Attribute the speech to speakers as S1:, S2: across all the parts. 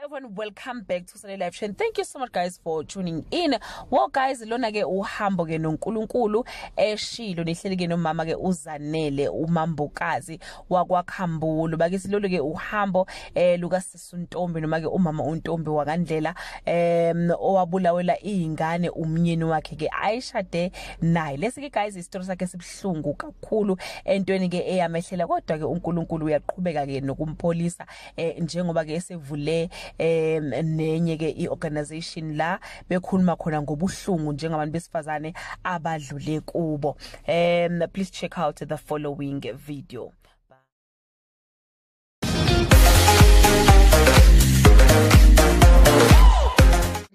S1: Everyone, welcome back to Sunday Live Show. Thank you so much guys for tuning in. Well guys, lona ke uhambo ke noNkulunkulu eshilo nihleli ke nomama ke uZanele uMambokazi wakwaKhambulu. Bakithi lolu ke uhambo luka sisi uNtombi noma ke umama uNtombi wakaNdlela owabulawela izingane umnyeni wakhe ke ayishade naye. Lesi ke guys isitori sakhe sibhlungu kakhulu entweni ke eyamehlela, kodwa ke uNkulunkulu uyaqhubeka ke nokumpholisa njengoba ke esevule nenye ke iorganization la bekhuluma khona ngobuhlungu njengabantu besifazane abadlule kubo. Please check out the following video.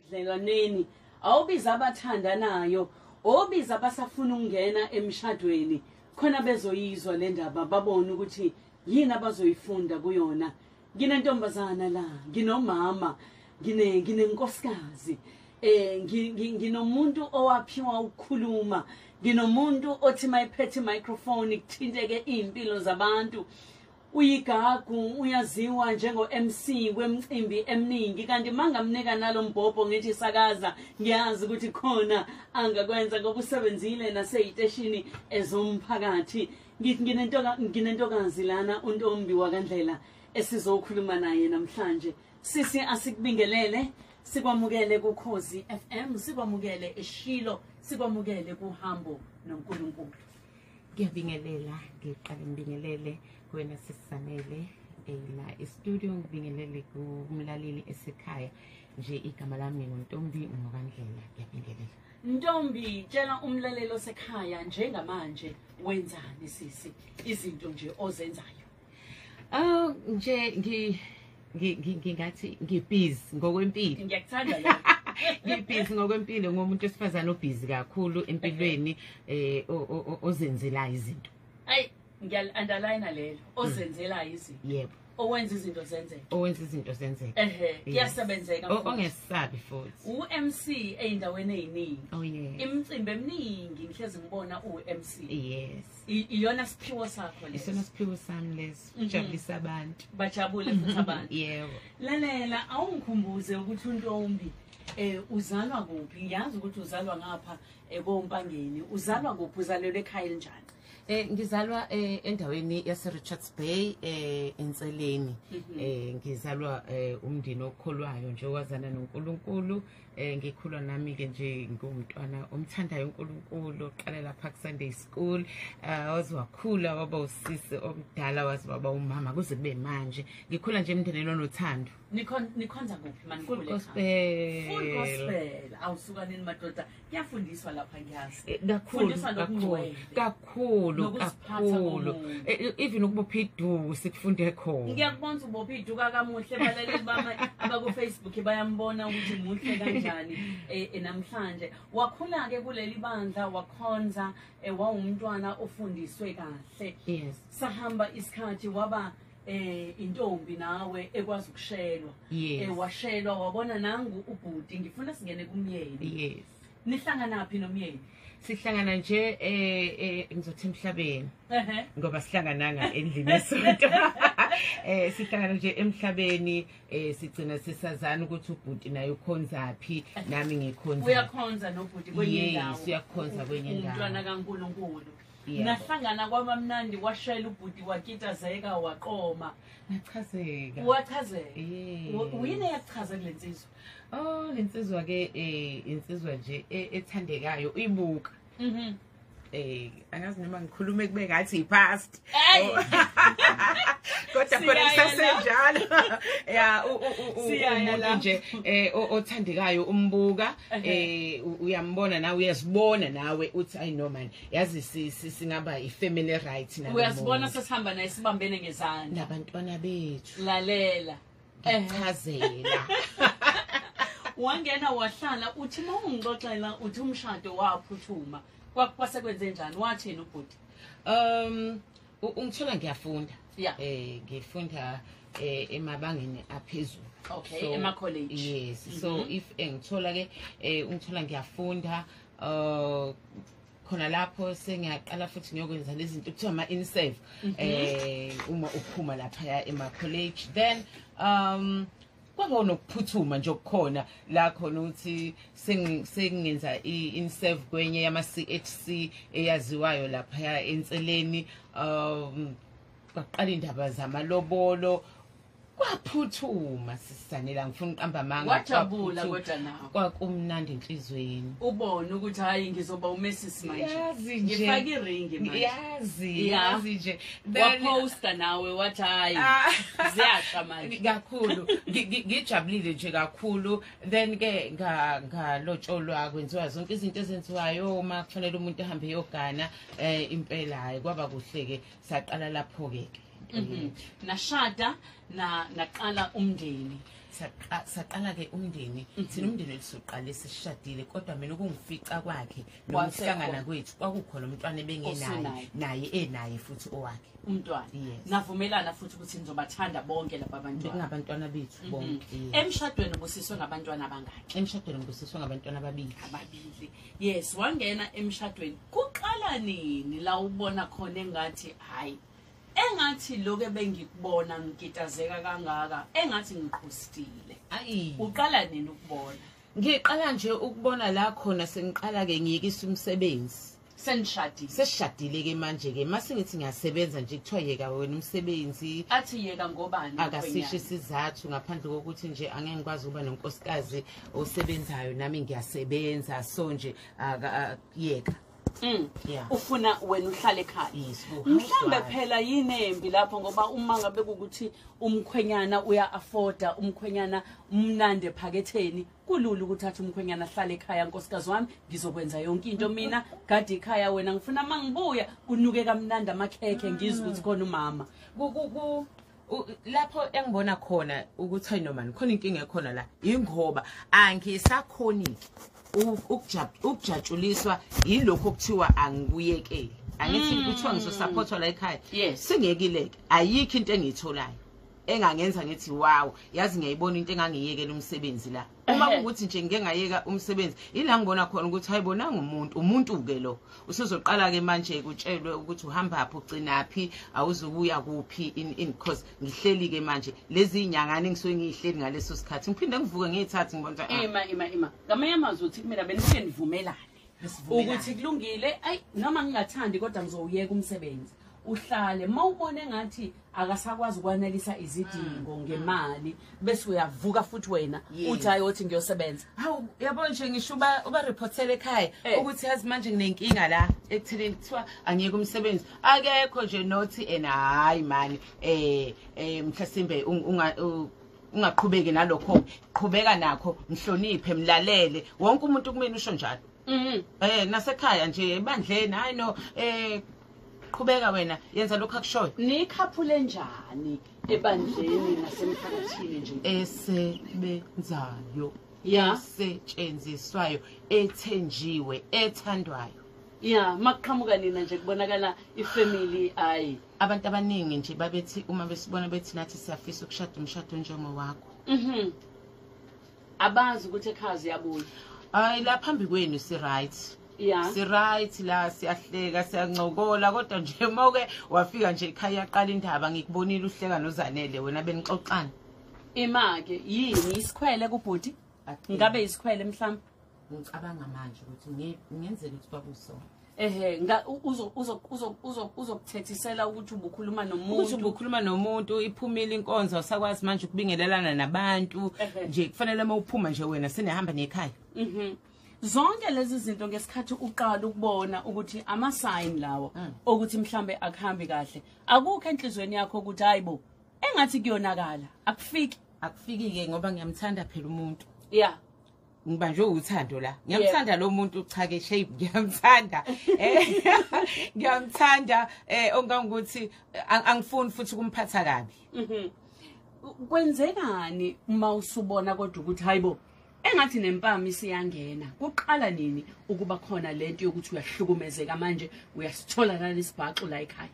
S2: Dlelwaneni awubiza abathandanayo, obiza abasafuna ukungena emshadweni khona bezoyizwa le ndaba, babone ukuthi yini abazoyifunda kuyona. Nginentombazana la, nginomama, nginenkosikazi, nginomuntu owaphiwa ukukhuluma, nginomuntu othi mayiphethe microphone kuthinteke impilo zabantu. Uyigagu, uyaziwa njengo MC wemcimbi eminingi, kanti mangamnika nalombhobho ngithi sakaza, ngiyazi ukuthi khona angakwenza ngoba usebenzile naseyiteshini ezomphakathi. Ngithi nginentokazi lana, uNtombi wakaNdlela, esizokhuluma naye namhlanje. Sisi, asikubingelele, sikwamukele kuKhozi FM, sikwamukele eShilo, sikwamukele kuhambo noNkulunkulu.
S3: Ngiyabingelela, ngiqale ngibingelele kuwena sisiZanele la e-studio, ngibingelele kumlaleli esekhaya. Nje igama lami nguNtombi ngokaNdlela, ngiyabingelela.
S2: Ntombi, tshela umlaleli osekhaya njengamanje wenzani sisi, izinto nje ozenzayo.
S3: Oh nje ngingathi ngibhizi ngokwempilo.
S2: Ngiyakuthanda lokho.
S3: Ngibhizi ngokwempilo, ngomuntu wesifazane obhizi kakhulu empilweni, ozenzelayo izinto.
S2: Ayi, ngiyal-underline lelo, ozenzelayo izinto.
S3: Yebo.
S2: Owenza izinto zenzeke.
S3: Owenza izinto zenzeke.
S2: Ehhe, kuyasebenzeka futhi.
S3: Ongesabi futhi.
S2: U-MC ey'ndaweni ey'ningi.
S3: Oh yes.
S2: Imicimbi eminingi ngihlezi ngibona u-MC.
S3: Yes.
S2: Iyona siphiwo sakho leso.
S3: Isona siphiwo sami leso. Ujabulisa abantu.
S2: Bajabule futhi abantu.
S3: Yebo.
S2: Lalela, awungikhumbuze ukuthi uNtombi uzalwa kuphi? Ngiyazi ukuthi uzalwa ngapha koMpangeni. Uzalwa kuphi? Uzalelwe ekhaya elinjani?
S3: Ngizalwa endaweni yase Richards Bay, eNseleni. Ngizalwa umndeni okholwayo nje, owazana noNkulunkulu. Ngikhulwa nami ke nje ngumntwana omthandayo uNkulunkulu, oqala lapha ku Sunday school, waze wakhula waba usisi omdala, waze waba umama kuze kube manje. Ngikhula nje emndenini onothando.
S2: Nikhonza kuphi mani?
S3: Full gospel.
S2: Full gospel. Awusuka nini madoda? Kuyafundiswa lapha ngiyazi.
S3: Kakhulu, kakhulu, kakhulu. Even ukubopha iduku sikufunde khona.
S2: Ngiyakubona ubopha iduku akamuhle, balaleli bami abaku Facebook bayambona ukuthi muhle kanjani namhlanje. Wakhula ke kuleli bandla, wakhonza, wawumntwana ofundiswe kahle.
S3: Yes.
S2: Sahamba isikhathi waba intombi nawe ekwazi ukushelwa. Washelwa, wabona nangu ubhuti, ngifuna singene kumyeni.
S3: Yes.
S2: Nihlangana phi nomyeni?
S3: Sihlangana nje ngizothi emhlabeni. Ngoba sihlangananga endlini yesonto. Sihlangana nje emhlabeni, sigcina sisazana ukuthi ubhuti naye ukhonzaphi, nami ngikhonza.
S2: Uyakhonza nobhuti kwenye indawo.
S3: Yes, uyakhonza kwenye indawo.
S2: Umntwana kaNkulunkulu. Nahlangana kwabamnandi, washela ubhuti, wakitazeka, waqoma.
S3: Nachazeka.
S2: Wachazeka. Uyini eyakuchaza kule nsizwa?
S3: Oh, le nsizwa ke insizwa nje ethandekayo, uyibuka. Angazi noma ngikhulume kube ngathi i-past. Kodwa khona kusasenjalo. Ya, umuntu nje othandekayo, umbuka, uyambona nawe, uyazibona nawe uthi ayi no man, yazi singaba i-family right nalo.
S2: Uyazibona sesihamba naye sibambene ngezandla.
S3: Nabantwana bethu.
S2: Lalela.
S3: Ngikuchazela.
S2: Wangena wahlala, uthi mawungixoxela uthi umshado waphuthuma. Kwasekwenze njani? Wathini ubhuti?
S3: Ungithola ngiyafunda. Ngifunda emabangeni aphezulu.
S2: Okay, ema college.
S3: Yes. So if engithola ke ungithola ngiyafunda, khona lapho sengiyaqala futhi ngiyokwenza lezi zinto kuthiwa ama in-serve uma uphuma lapha ema college. Then Kwaba nokuphuthuma nje okukhona la khona ukuthi sengingenza i-inserve kwenye yama-CHC eyaziwayo lapha enseleni. Kwaqala indaba zamalobolo, kwaphuthuma sisanela, ngifuna uqamba amanga.
S2: Wajabula
S3: Kwaphuthu-
S2: kodwa nawe.
S3: Kwakumnandi enhlizweni.
S2: Ubone ukuthi hayi, ngizoba uMrs manje.
S3: Yazi nje.
S2: Ngifake iringi manje.
S3: Yazi.
S2: Yeah.
S3: Yazi nje. Then-
S2: Waposta nawe wathi hayi,
S3: Ah.
S2: ziyasha manje.
S3: Kakhulu. Ngijabulile nje kakhulu. Then ke ngalotsholwa, kwenziwa zonke izinto ezenziwayo uma kufanele umuntu ahambe eyogana. Impela hayi, kwaba kuhle ke, saqala lapho ke.
S2: Nashada na naqala umndeni.
S3: Saqala ke umndeni. Thina umndeni wethu soqale sishadile, kodwa mina ukungifica kwakhe
S2: Wasekhona.
S3: nokuhlangana kwethu kwakukhona umntwana ebengenaye.
S2: Osunaye.
S3: Naye enaye futhi owakhe.
S2: Umntwana.
S3: Yes.
S2: Navumelana futhi ukuthi nizobathanda bonke laba bantwana.
S3: Bekungabantwana bethu bonke, yes.
S2: Emshadweni ubusiswe ngabantwana abangaki?
S3: Emshadweni ngibusiswe ngabantwana ababili.
S2: Ababili, yes. Wangena emshadweni kuqala nini la ubona khona engathi hayi, engathi lokho ebengikubona ngikitazeka kangaka, engathi ngiqhustile?
S3: Ayi.
S2: Uqala nini ukubona?
S3: Ngiqala nje ukubona la khona sengiqala ke ngiyekisa umsebenzi.
S2: Senishadile?
S3: Sesishadile ke manje ke, mase ngithi ngiyasebenza nje, kuthiwa yeka wena umsebenzi.
S2: Athi yeka ngobani?
S3: Akasisho
S2: Mkhwenyana?
S3: isizathu ngaphandle kokuthi nje angeke ngikwazi ukuba nonkosikazi osebenzayo nami ngiyasebenza, so nje yeka. Yeah.
S2: Ufuna wena uhlale ekhaya.
S3: Yes,
S2: Mhlambe
S3: housewife.
S2: phela yinembi lapho, ngoba uma ngabe kukuthi umkhwenyana uya afforda, umkhwenyana umnandi ephaketheni, kulula ukuthi athi umkhwenyana ahlale ekhaya, nkosikazi wami, ngizokwenza yonke into mina, gadi ikhaya wena, ngifuna mangibuya kunuke kamnandi amakhekhe, ngizwe ukuthi khona umama.
S3: Lapho engibona khona ukuthi hayi noma khona inkinga ekhona la, ingoba angisakhoni ukujatshuliswa yilokho okuthiwa angikuyekeli. Angithi kuthiwa ngizosupportwa la ekhaya?
S2: Yes.
S3: Singekileke, ayikho into engiyitholayo engangenza ngithi wow, yazi ngiyayibona into engangiyekela umsebenzi la. Uma kuwukuthi nje ngike ngayeka umsebenzi, ila ngibona khona ukuthi hayi, bonanga umuntu, umuntu-ke lo usuzoqala ke manje kutshelwe ukuthi uhamba phi, ugcinaphi, awuzukuya kuphi, in cause ngihleli-ke manje lezi iy'nyangane engisuke ngiyihleli ngaleso sikhathi, ngiphinde ngivuke ngiyithathe, ngibona ukuthi, ah,
S2: Ima, ima, ima. Ngamanye amazwi uthi kumina benifike nivumelane
S3: Besivumelana.
S2: ukuthi kulungile, ayi noma ngingathandi kodwa ngizowuyeka umsebenzi, uhlale. Mawubona engathi akasakwazi ukwanelisa izidingo ngemali, bese uyavuka futhi wena
S3: Yes.
S2: uthi hayi, othi ngiyosebenza.
S3: Hawu, yabo nje, ngisho uba reportele ekhaya ukuthi yazi manje nginenkinga la ekutheleni kuthiwa angiyeke umsebenzi, akekho nje nothi ena hayi mani, mhlasimbe ungaqhubeki nalokho, qhubeka nakho, mhloniphe, mlalele. Wonke umuntu kumina usho njalo. Nasekhaya nje, ebandleni, hayi no, qhubeka wena, yenza lokho akushoyo.
S2: Nikhaphule njani ebandleni nasemphakathini nje?
S3: Esebenzayo,
S2: Ya.
S3: esetshenziswayo, ethenjiwe, ethandwayo.
S2: Ya, makuqhamuka nina nje kubonakala ifamily, ayi.
S3: Abantu abaningi nje babethi uma besibona bethi nathi siyafisa ukushada umshado njengowakho.
S2: Abazi ukuthi ekhaya ziyabuya.
S3: Hayi, la phambi kwenu si-right. Si-right la, siyahleka, siyancokola, kodwa nje mawuke wafika nje ekhaya yaqala indaba, ngikubonile uhleka noZanele, wena benixoxana.
S2: Ima-ke, yini isikhwele kubhuti? Ngabe isikhwele mhlawumbe?
S3: Ngicabanga manje ukuthi ngenzeka ukuthi kwakusona.
S2: Ehe, uzokuthethisela ukuthi ubukhuluma
S3: Ukuthi
S2: nomuntu.
S3: ubukhuluma nomuntu, iphumile inkonzo, awusakwazi manje ukubingelelana nabantu. Nje kufanele uma uphuma nje wena senehamba nekhaya.
S2: Zonke lezi zinto, ngesikhathi uqala ukubona ukuthi ama-sign lawo okuthi mhlambe akuhambi kahle, akukho enhliziyweni yakho ukuthi hayi bo, engathi kuyonakala, akufiki?
S3: Akufiki-ke, ngoba ngiyamthanda phela umuntu. Ngibanjwe uthando la, ngiyamthanda lo muntu. Cha ke, shape, ngiyamthanda, ngiyamthanda, ongangokuthi angifuni futhi ukumphatha kabi.
S2: Kwenzekani uma usubona kodwa ukuthi hayibo, engathi nempama isiyangena? Kuqala nini ukuba khona lento yokuthi uyahlukumezeka manje, uyasithola nalesibhaxu la ekhaya?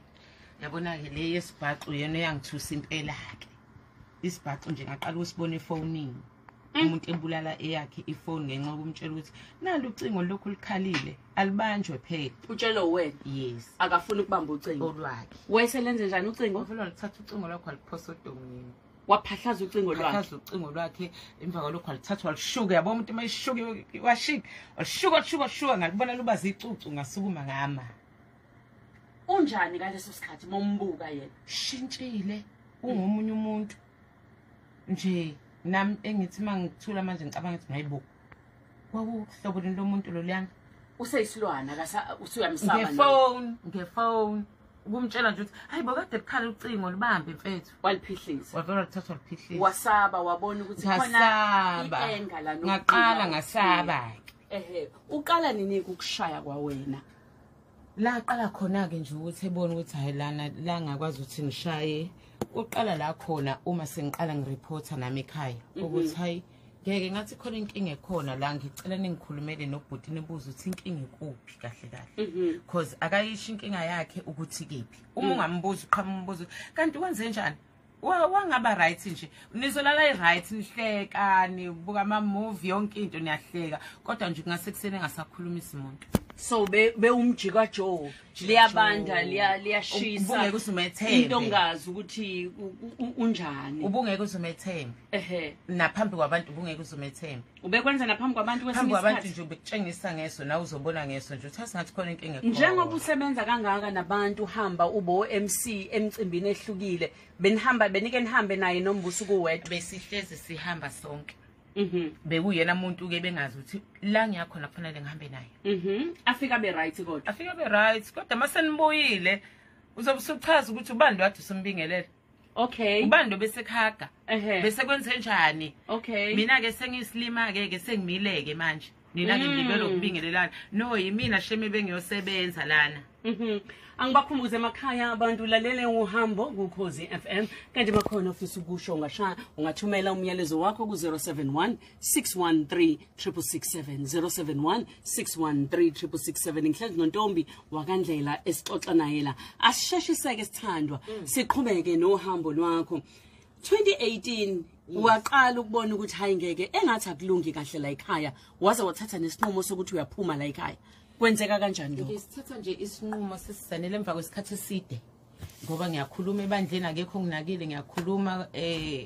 S3: Yabona-ke, le yesibhaxu yena eyangithusa impela-ke. Isibhaxu nje ngaqala ukusibona efonini, umuntu ebulala eyakhe ifoni ngenxa yokumtshela ukuthi nalo ucingo lokhu lukhalile, alibanjwe phela.
S2: Utshelo wena?
S3: Yes.
S2: Akafuni ukubamba ucingo?
S3: Olwakhe.
S2: Weselenze njani ucingo?
S3: Vele walithatha ucingo lwakho, waliphosa odongeni.
S2: Waphahlaza ucingo lwakhe.
S3: Phahlaza ucingo lwakhe, emva kwalokho walithatha walishuka, yabo umuntu uma eshuka washika, walishuka ngalibona luba zicucu, ngasukuma ngama.
S2: Unjani ngaleso sikhathi mombuka yena?
S3: Shintshile, ungomunye umuntu nje. Nami engithi mangithula manje ngicabanga ukuthi hayibo, kwakuhlobo leni lomuntu loluyana.
S2: Useyisilwana usuyamsaba
S3: ngefone ukumtshela nje ukuthi hayibo kade kukhala ucingo libambe mfethu.
S2: Waliphihlisa.
S3: Wavela lithatha waliphihlisa.
S2: Wasaba, wabona ukuthi khona i-anger la.
S3: Ngaqala ngasaba ke.
S2: Ehhe, uqala nini ukushaya kwawena?
S3: La qala khona ke nje ukuthi ebone ukuthi hayi lana la ngakwazi ukuthi ngishaye. Uqala la khona uma sengiqala ngireporta nami ekhaya ukuthi hayi ngeke ngathi khona inkinga ekhona la, ngicela ningikhulumele nobhuti nibuze ukuthi inkinga ikuphi kahle kahle, because akayisho inkinga yakhe ukuthi kephi. Uma ungambuza uqhamuka umbuzo kanti wenze njani, wangaba right nje, nizolala i-right nihleka nibuka ama-movie yonke into niyahleka, kodwa nje kungasekuseni engasakhulumisi muntu.
S2: So bewumjika Joe, liyabanda liyashisa,
S3: ubungeke uzumethembe
S2: into ongazi ukuthi unjani,
S3: ubungeke uzumethembe.
S2: Ehhe,
S3: naphambi kwabantu ubungeke uzumethembe.
S2: Ubekwenza naphambi kwabantu kwesinye isikhathi,
S3: phambi kwabantu nje ubekutshengisa ngeso nawe uzobona ngeso nje uthi asingathi khona inkinga ekhona.
S2: Njengoba usebenza kangaka nabantu, uhamba ubo MC emcimbini ehlukile, benihamba benike nihambe naye nombuso kuwedwa?
S3: Besihlezi sihamba sonke. Bekuyena umuntu ke bengazi ukuthi la ngiyakhona kufanele ngihambe naye.
S2: Afika be right kodwa.
S3: Afika be right kodwa masenibuyile uzobe usuchaza ukuthi ubani lo ade usumbingelela.
S2: Okay.
S3: Ubani lo bese khaga. Bese kwenze njani?
S2: Okay.
S3: Mina ke sengiyisilima ke sengimile ke manje. Nina ke ngibele ukubingelelana. No yimina sheme bengiyosebenza lana.
S2: Angibakhumbuze emakhaya abantu, lalele uhambo kuKhozi FM. Kanti bakhona ofisa ukusho ungashaya ungathumela umyalezo wakho ku 071 613 667, 071 613 667. Ngihlezi noNtombi wakaNdlela esixoxa naye la. Asisheshiseke sithandwa, siqhubeke nohambo lwakho. 2018 waqala ukubona ukuthi hayi ngeke engathi akulungi kahle la ekhaya, waze wathatha nesinqumo sokuthi uyaphuma la ekhaya. Kwenzeka kanjani lokho?
S3: Ngisithatha nje isinqumo sesizanele emva kwesikhathi eside, ngoba ngiyakhuluma ebandleni akekho nginakile, ngiyakhuluma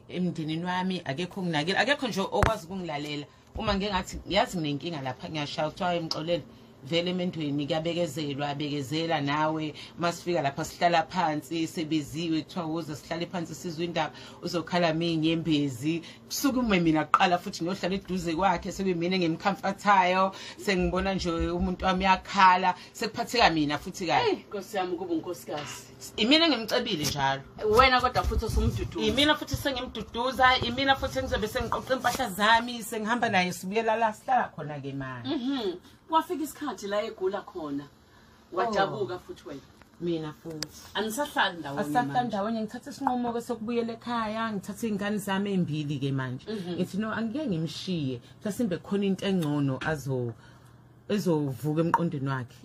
S3: emndenini wami akekho nginakile, akekho nje okwazi ukungilalela. Uma ngingathi yazi nginenkinga lapha ngiyashaya kuthiwa emxolele vele emendweni kuyabekezelwa, abekezela nawe. Masifika lapha sihlala phansi sebeziwe kuthiwa woza sihlale phansi sizwe indaba, uzokhala minyembezi. Kusukume mina kuqala futhi ngiyohlala eduze kwakhe, sekuyimina engimcomfortayo, sengibona nje umuntu wami yakhala, sekuphatheka mina futhi kahle.
S2: Nkosi yami kuba unkosikazi.
S3: Imina engimcebile njalo.
S2: Wena kodwa futhi usumduduza.
S3: Imina futhi sengimduduza, imina futhi engizobe sengiqoqa impahla zami, sengihamba naye sibuyela la sihlala khona ke manje.
S2: Kwafika isikhathi la egula khona, wadabuka futhi wena.
S3: Mina futhi
S2: anisahlali ndawonye.
S3: Asisahlali ndawonye, ngithatha isinqumo ke sokubuyela ekhaya, ngithatha izingane zami ezimbili ke manje. Ngithi no angeke ngimshiye, mhlasimbe khona into engcono ezovuka emqondweni wakhe.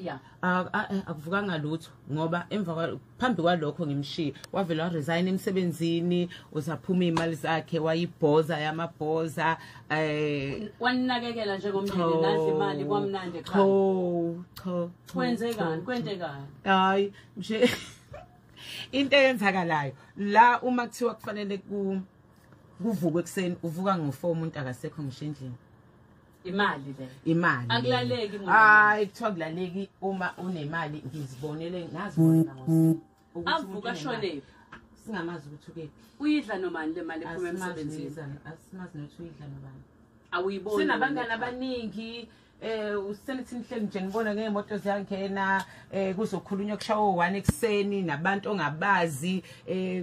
S3: Akuvukanga lutho ngoba emva phambi kwalokho ngimshiye wavela wa resign emsebenzini, uzaphuma imali zakhe wayibhoza yamabhoza.
S2: Wanakekela njengomndeni nadla imali kwamnandi ekhaya.
S3: Cho
S2: kwenzekani kwenzekani?
S3: Hayi nje into eyenzakalayo la uma kuthiwa kufanele kuvukwe ekuseni, uvuka ngo4 umuntu akasekho ngisho endlini.
S2: Imali le.
S3: Imali.
S2: Akulaleki umuntu.
S3: Hayi kuthiwa kulaleki uma unemali, ngizibonele ngazibonela ngosi.
S2: Avuka shonephi?
S3: Singamazi ukuthi ukephi.
S2: Uyidla nomani le mali ephuma emsebenzini?
S3: Asimazi nokuthi uyidla nobani.
S2: Awuyiboni.
S3: Sinabangani abaningi. Usenithi nihleli nje nibona ngeemoto ziyangena, kuzokhulunywa kushawo 1 ekuseni nabantu ongabazi,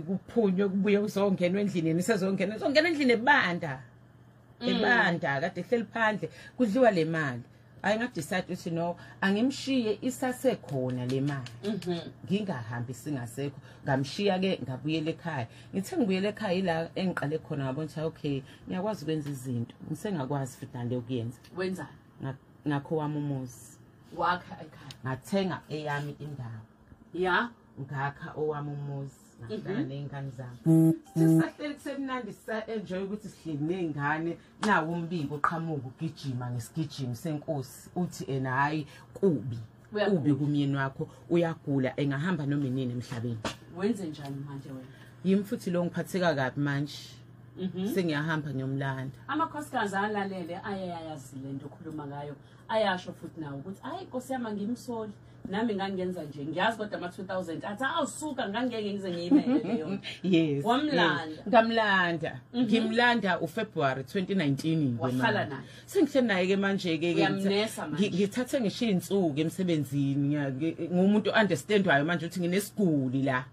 S3: kuphunywe kubuye kuzongenwa endlini, nisezongena uzongena endlini ebanda. Ebanda kade ehleli phandle kudliwa le mali. Hayi ngadecide ukuthi no angimshiye isasekhona le mali. Ngingahambi singasekho. Ngamshiya ke ngabuyela ekhaya. Ngithe ngibuyele ekhaya ila engiqale khona ngabona ukuthi okay ngiyakwazi ukwenza izinto. Ngisengakwazi futhi nale ukuyenza.
S2: Wenzani?
S3: Ngakho wami umuzi.
S2: Wakha ekhaya.
S3: Ngathenga eyami indawo.
S2: Ya,
S3: ngakha owami umuzi. Ngahlala ney'ngane zami. Sisahleli kusemnandi sisa-enjoy ukuthi sihleli ney'ngane, nawo umbiko oqhamuka ugijima ngesigijimi senkosi uthi ena hhayi kubi. Kubi kumyeni wakho uyagula engahamba noma inini emhlabeni.
S2: Wenze njani manje wena?
S3: Yimi futhi lo ngiphatheka kabi manje. Sengiyahamba ngiyomlanda.
S2: Amakhosikazi alalele ayayazi lento okhuluma ngayo, ayasho futhi nawo ukuthi hayi Nkosi yami ngimsoli, nami ngangenza nje ngiyazi, kodwa ama 2000 athi awusuka ngangeke ngize ngiyimele leyo.
S3: Yes.
S2: Wamlanda.
S3: Yes. Ngamlanda. Ngimlanda uFebruary 2019.
S2: Wahlala naye.
S3: Sengihleli naye ke manje ke
S2: Uyamnesa manje.
S3: Ngithathe ngisho insuku emsebenzini, ngumuntu understandwayo manje ukuthi nginesiguli la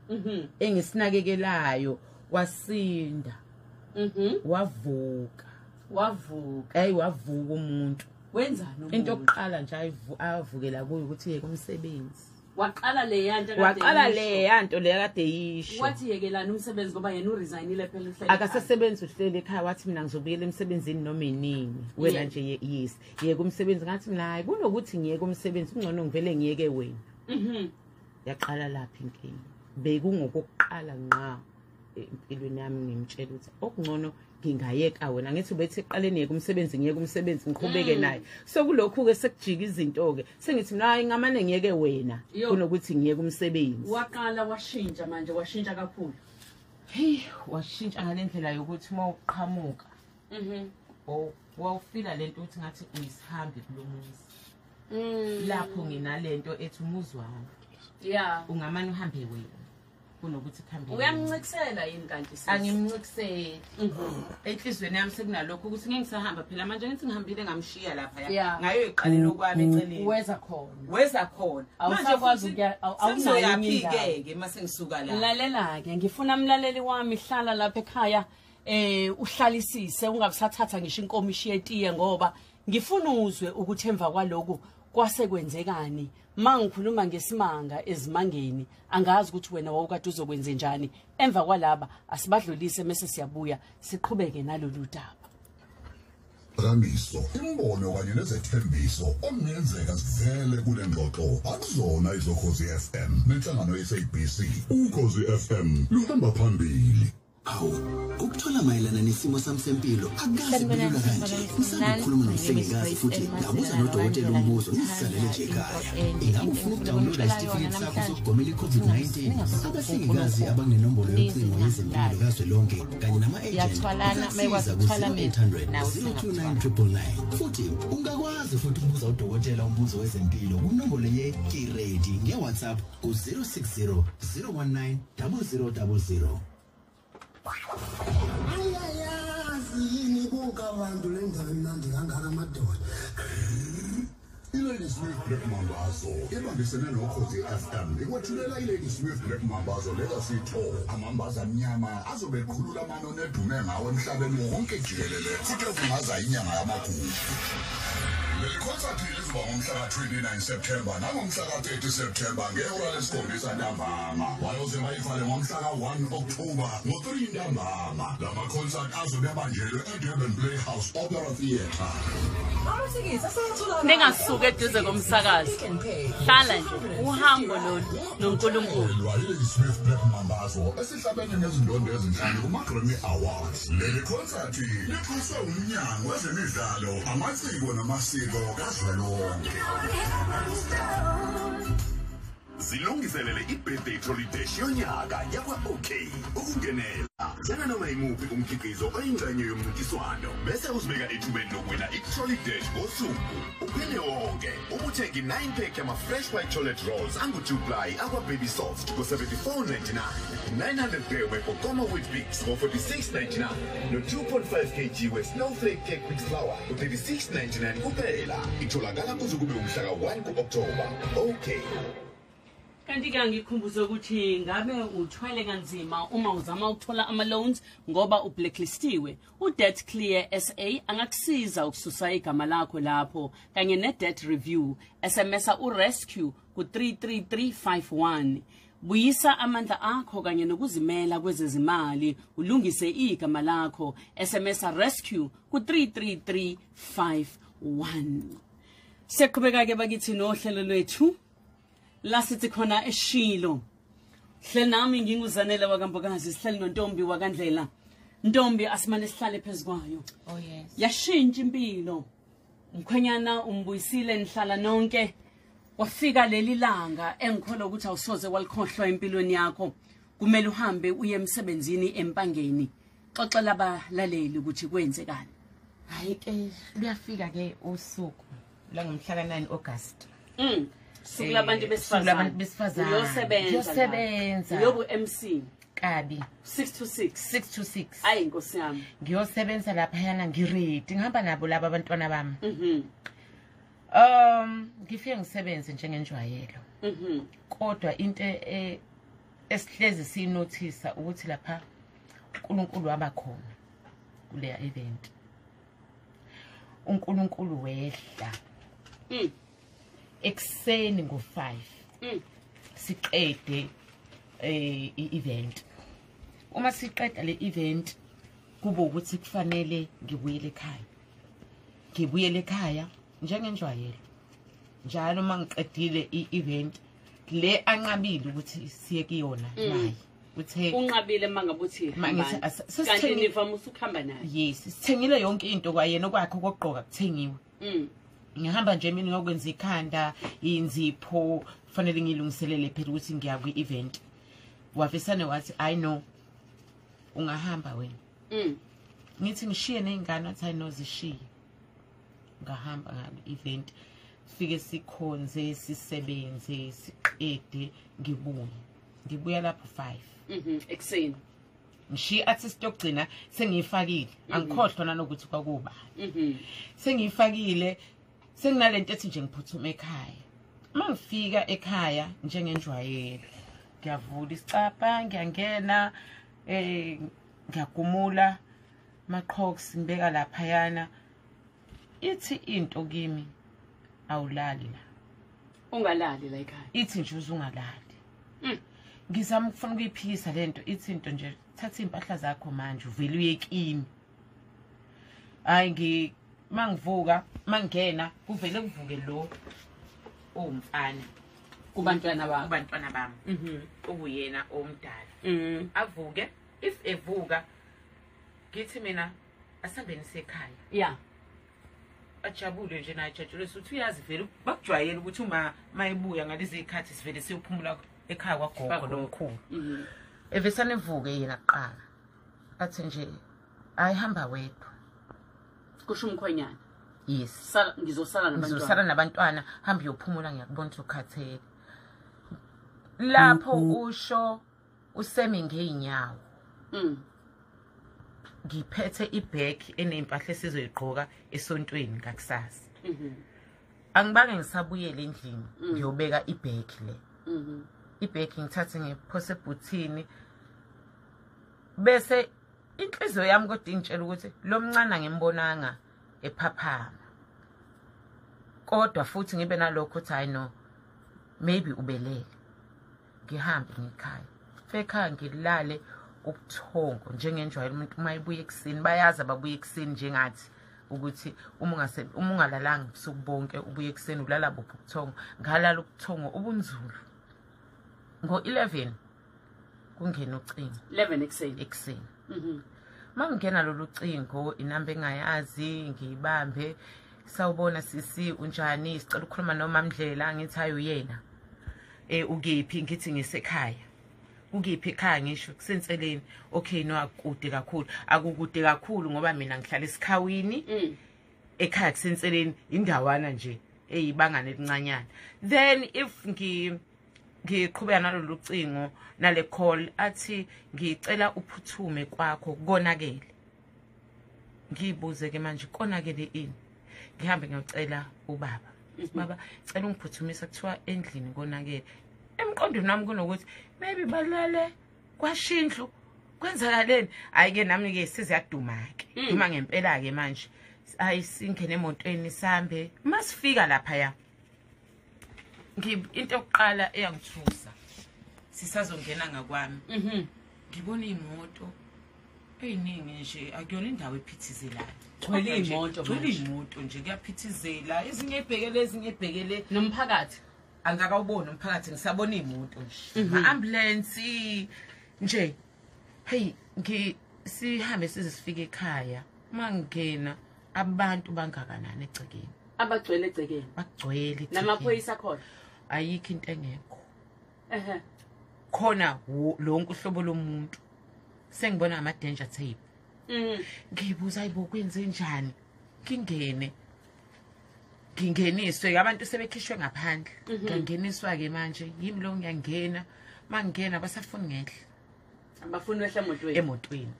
S3: engisinakekelayo. Wasinda. Wavuka.
S2: Wavuka.
S3: Hey, wavuka umuntu.
S2: Wenzani umuntu?
S3: Into yokuqala nje avukela kuyo ukuthi yeke umsebenzi.
S2: Waqala le yanto kade
S3: Waqala
S2: yisho.
S3: le yanto le kade yisho.
S2: Wathi yekelani umsebenzi ngoba yena uresignile phela uhleli.
S3: Akasesebenzi, uhleli ekhaya. Wathi mina ngizobuyela emsebenzini noma inini. Wena nje yes, yeke umsebenzi. Ngathi mina hayi, kunokuthi ngiyeke umsebenzi kungcono ngivele ngiyeke wena. Yaqala lapha inkinga. Bekungokokuqala ngqa empilweni yami ngimtshela ukuthi okungcono ngingayeka wena. Ngithi ubethi eqaleni yeke umsebenzi, ngiyeke umsebenzi ngiqhubeke naye. So kulokhu ke sekujika izinto ke, sengithi mina hayi, ngamane ngiyeke wena kunokuthi ngiyeke umsebenzi.
S2: Waqala washintsha manje, washintsha kakhulu.
S3: Hey, washintsha ngalendlela yokuthi uma uqhamuka wawufila lento ukuthi ngathi uyisihambi kulomuzi. Lapho nginalento ethi umuzi wami. Ungamane uhambe wena kunokuthi kuhambe wena.
S2: Uyamncikisela yini kanti sisi?
S3: Angimncikiseli. Enhlizweni yami sekunalokho ukuthi ngeke ngisahamba phela manje, ngithi ngihambile ngamshiya lapha ya. Ngayoyiqalela okwami eceleni.
S2: Weza khona.
S3: Weza khona.
S2: Awusakwazi ukuya, awunayo enye indawo.
S3: Sengizoyaphi ke mase ngisuka la?
S2: Lalela ke, ngifuna mlaleli wami, hlala lapha ekhaya, uhlalisise, ungabisathatha ngisho inkomishi yetiye, ngoba ngifuna uzwe ukuthi emva kwaloku kwase kwenzekani. Mangikhuluma ngesimanga ezimangeni, angazi ukuthi wena wawukade uzokwenza njani emva kwalaba. Asibadlulise mase siyabuya siqhubeke nalolu daba.
S4: Phakamiso, imbono kanye nezethembiso okungenzeka sivele kule ngxoxo akuzona izoKhozi FM nenhlangano ye-SABC. Ukhozi FM luhamba phambili.
S5: Awu, ukuthola mayelana nesimo sami sempilo akukaze
S6: Sanibonani,
S5: kulula kanje.
S6: sanibonani,
S5: Ngisanda ukukhuluma
S6: sanibonani.
S5: nomhlengikazi futhi
S6: My name is
S5: ngabuza
S6: Grace
S5: nodokotela
S6: Masilala,
S5: umbuzo
S6: ngithanda
S5: ngizihlalele nje
S6: into
S5: ekhaya.
S6: ende,
S5: Ingabe
S6: into
S5: ufuna
S6: engifuna
S5: ukudownloada
S6: ukuthola
S5: isitifiketi
S6: yona
S5: sakho
S6: namhlanje.
S5: sokugomela i-COVID-19? Abahlengikazi abangenenombolo yocingo yezempilo kazwelonke kanye nama-agent
S6: Siyathwalana,
S5: bangakusiza
S6: mayekwazi ukuthwala mina,
S5: ku-0800
S6: nawe
S5: 029 999. Futhi ungakwazi futhi ukubuza udokotela umbuzo wezempilo kunombolo ye-Kiredi nge-WhatsApp ku-060 019 0000.
S7: Ayayazi yini bonke abantu le ndaba emnandi kangaka madoda.
S4: I-Ladysmith Black Mambazo ibambisene noKhozi FM ikwethulela i-Ladysmith Black Mambazo Legacy Tour. Amambaza amnyama azobe eqhulula amano nedume ngawo emhlabeni wonke jikelele futhi evungaza inyanga yamagugu. Leli khonsathi lizoba ngomhla ka-29 September nangomhla ka-30 September ngehora lesikhombisa ntambama. Bayoze bayivale ngomhla ka-1 October ngo-3 ntambama. La makhonsathi azobe abanjelwe e-Durban Playhouse Opera Theatre.
S2: Ningasuki eduze komsakazo, hlala nje, uhambo lolu noNkulunkulu.
S4: Lwa i-Ladysmith Black Mambazo esihlabene ngezindondo ezinhlanu kuma-Grammy Awards. Leli khonsathi lixhaswe umnyango wezemidlalo, amasiko namasiko kazwelonke.
S8: Zilungiselele i-birthday trolley dash yonyaka yakwa-OK. Ukungenela, thenga noma imuphi umkhiqizo oyingxenye yomncintiswano bese uzibeka ethubeni lokuwina i-trolley dash ngosuku uphele wonke. Ubuthenga i-9 pack yama-fresh white chocolate rolls angu-2 ply akwa-Baby Soft ngo-74.99, 900 gram we-Pokoma Weet-Bix ngo-46.99 no-2.5 kg we-Snowflake Cake Mix Flour ngo-36.99 kuphela. Itholakala kuze kube umhla ka-1 ku-October. OK.
S2: Kanti-ke angikhumbuze ukuthi ngabe uthwele kanzima uma uzama ukuthola ama-loans ngoba ublacklistiwe. U-Debt Clear SA angakusiza ukususa igama lakho lapho kanye ne-debt review. SMS-a u-rescue ku-33351. Buyisa amandla akho kanye nokuzimela kwezezimali, ulungise igama lakho. SMS-a rescue ku-33351. Siyaqhubeka-ke bakithi nohlelo lwethu la sithi khona eshilo. Hleli nami nginguZanele wakaMbokazi, sihleli noNtombi wakaNdlela. Ntombi, asimane sihlale phezu kwayo.
S3: Oh yes.
S2: Yashintsha impilo, umkhwenyana umbuyisile, nihlala nonke. Wafika leli langa engikholwa ukuthi awusoze walikhohlwa empilweni yakho. Kumele uhambe uye emsebenzini eMpangeni. Xoxela abalaleli ukuthi kwenzekani.
S3: Hayi ke, luyafika ke usuku la ngomhla ka-9 August.
S2: Suku labantu
S3: Suku labantu besifazane.
S2: Uyosebenza.
S3: Ngiyosebenza.
S2: Uyobu MC
S3: Kabi.
S2: 6 to 6.
S3: 6 to 6.
S2: Ayi Nkosi yami.
S3: Ngiyosebenza laphayana, ngiready, ngihamba nabo laba abantwana bami. Ngifike ngisebenze njengenjwayelo. Kodwa into esihlezi siyinothisa ukuthi lapha uNkulunkulu wabakhona kuleya event. uNkulunkulu wehla. Ekuseni ngo5. Siqede i-event. Uma siqeda le event kube ukuthi kufanele ngibuyele ekhaya. Ngibuyele ekhaya njengenjwayelo. Njalo mangiqedile i-event le anqabile ukuthi siye kuyona naye. Uthe
S2: unqabile mangabuthi
S3: Mangithi
S2: kanti nivama ukuhamba naye.
S3: Yes, sithengile yonke into kwayena, okwakhe okugqoka kuthengiwe. Ngihamba nje mina ngiyokwenza ikhanda, inzipho, kufanele ngilungiselele phela ukuthi ngiya kwi-event. Wafisane wathi I know ungahamba wena. Ngithi ngishiye nezingane, wathi I know zishiye. Ngahamba ngale event, fike sikhonze, sisebenze, siqede, ngibuye. Ngibuya lapho 5.
S2: Ekuseni.
S3: Ngishiye artist yokugcina sengiyifakile. Angikhohlwa nanokuthi kwakuba. Sengiyifakile, senginalento ethi nje ngiphuthuma ekhaya. Mangifika ekhaya njengenjwayelo, ngiyavula isicapha, ngiyangena, ngiyagumula maqhoks, ngibeka laphayana. Ithi into kimi awulali la.
S2: Ungalali la ekhaya.
S3: Ithi nje uzungalali. Ngizama ukufuna ukuyiphikisa lento, ithi into nje thatha impahla zakho manje uvele uye kimi. Hayi mangivuka, mangena kuvele kuvuke lo owumfana
S2: kubantwana bakho.
S3: Kubantwana bami. Okuyena omdala. Avuke, if evuka ngithi mina asambeni sekhaya.
S2: Yeah.
S3: Ajabule nje naye, ajatshule ukuthi uyazi vele bakujwayele ukuthi uma mayibuya ngalezi zikhathi sivele siyophumula ekhaya kwagogo lomkhulu. Evesane evuke yena kuqala. Athi nje ayihamba wedwa.
S2: Kusho umkhwenyana.
S3: Yes.
S2: Sala, ngizosala nabantwana.
S3: Ngizosala nabantwana, hamba uyophumula ngiyakubona ukuthi ukhathele. Lapho usho usemi ngeenyawo. Ngiphethe ibag enempahla esizoyigqoka esontweni ngakusasa. Angibange ngisabuyele endlini ngiyobeka ibag le. Ibag ngithathe ngiphose ebhuthini. Bese inhliziyo yami kodwa ingitshela ukuthi lo mncane ngimbonanga ephaphama. Kodwa futhi ngibe nalokho ukuthi hayi no, maybe ubelele. Ngihambe ngikhaya. Ekhaya ngilale ubuthongo njengenjwayelo umuntu uma ebuya ekuseni, bayazi ababuya ekuseni njengathi ukuthi uma ungalalanga ubusuku bonke ubuye ekuseni ulala buphi ubuthongo. Ngalala ubuthongo obunzulu. Ngo-11 kungena ucingo.
S2: 11 ekuseni.
S3: Ekuseni. Mangingena lolu cingo, inamba engayazi, ngiyibambe. Sawubona sisi, unjani? Sicela ukukhuluma noMamndlela. Ngithi hayi uyena. Ukephi? Ngithi ngisekhaya. Ukephi ekhaya? Ngisho kusenseleni. Okay, no akukude kakhulu. Akukude kakhulu ngoba mina ngihlala esikhawini. Ekhaya kusenseleni, indawana nje eyibangane elincanyana. Then if ngiqhubeka nalolu cingo nale call, athi ngicela uphuthume kwakho konakele. Ngibuze ke manje konakele ini? Ngihambe ngiyocela ubaba. Baba, cela ungiphuthumisa, kuthiwa endlini konakele. Emqondweni wami kunokuthi maybe balale kwashindlu kwenzakaleni. Hayi ke nami ke siziyaduma ke. Duma ngempela ke manje. Hayi singene emotweni sambe. Masifika lapha ya. Into yokuqala eyangithusa sisazongena ngakwami. Ngibona imoto eyiningi nje, akuyona indawo ephithizelayo.
S2: Gcwele imoto
S3: Gcwele
S2: manje.
S3: imoto nje, kuyaphithizela, ezinye ebhekele, ezinye ebhekele.
S2: Nomphakathi.
S3: Angakawuboni umphakathi, ngisabona imoto nje. Ama-ambulance nje. Hey, sihambe size sifike ekhaya. Mangena abantu bangakanani egcekeni?
S2: Abagcwele egcekeni.
S3: Bagcwele egcekeni.
S2: Namaphoyisa khona.
S3: Ayikho into engekho. Khona lonke uhlobo lomuntu. Sengibona ama danger tape. Ngibuza ayibo kwenze njani, ngingene ngingeniswe abantu sebekhishwe ngaphandle. Ngangeniswa ke manje yimi lo ngiyangena, mangena basafuni ngehla,
S2: abafuni wehla
S3: emotweni.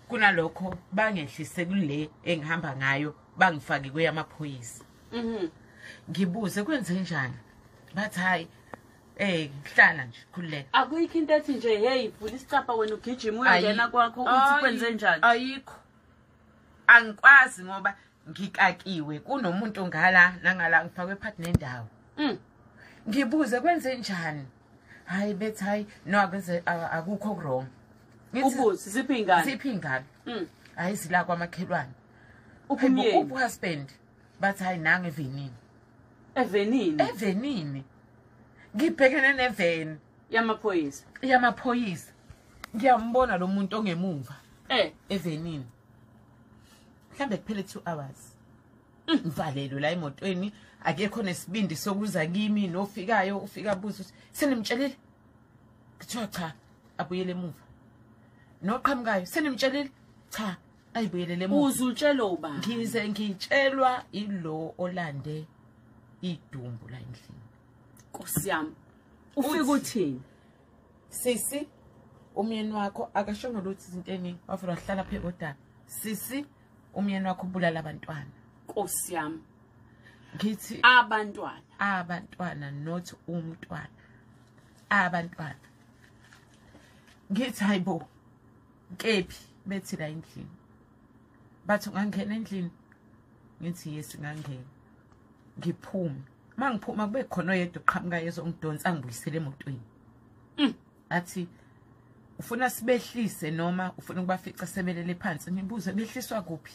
S3: Kunalokho bangehlise kule engihamba ngayo, bangifake kweyamaphoyisa. Ngibuze kwenze njani, bathi hayi hlala nje khululeka.
S2: Akuyikho into ethi nje hey vula isicapha wena ugijima uyongena kwakho uthi kwenze njani.
S3: Ayikho, angikwazi ngoba ngikakiwe, kunomuntu ngala nangala, ngifakwe phakathi nendawo. Ngibuze kwenze njani, hayi bethi hayi no akwenze akukho wrong.
S2: Ubuze ziphi ingane,
S3: ziphi ingane? Hayi zila kwamakhelwane.
S2: Uphi
S3: husband? Bathi hayi nange evenini.
S2: Evenini?
S3: Evenini. Ngibhekene neveni
S2: yamaphoyisa.
S3: Yamaphoyisa. Ngiyambona lo muntu ongemuva. Evenini. Mhlambe kuphele 2 hours. Ngivalelwe la emotweni, akekho nesibindi sokuza kimi, nofikayo ufika abuza ukuthi senimtshelile? Ngithiwa cha, abuyele emuva. Noqhamukayo senimtshelile? Cha, ayibuyelele emuva.
S2: Uzutshela uba?
S3: Ngize ngitshelwa ilo olande idumbu la endlini.
S2: Nkosi yami. Ufika uthini?
S3: Sisi, umyeni wakho akashongo lutho izinto eningi, wavula wahlala phe kodwa. Sisi, umyeni wakho ubulala abantwana.
S2: Nkosi yami.
S3: Ngithi
S2: abantwana.
S3: Abantwana not umntwana. Abantwana. Ngithi hayibo. Kephi bethi la endlini. Bathi ungangena endlini. Ngithi yes ngangena. Ngiphume. Mangiphuma kube khona oyedwa uqhamuka ezongidonsa angibuyisele emotweni. Athi ufuna sibehlise noma ufuna ukubafica sebelele phansi? Ngibuze behliswa kuphi?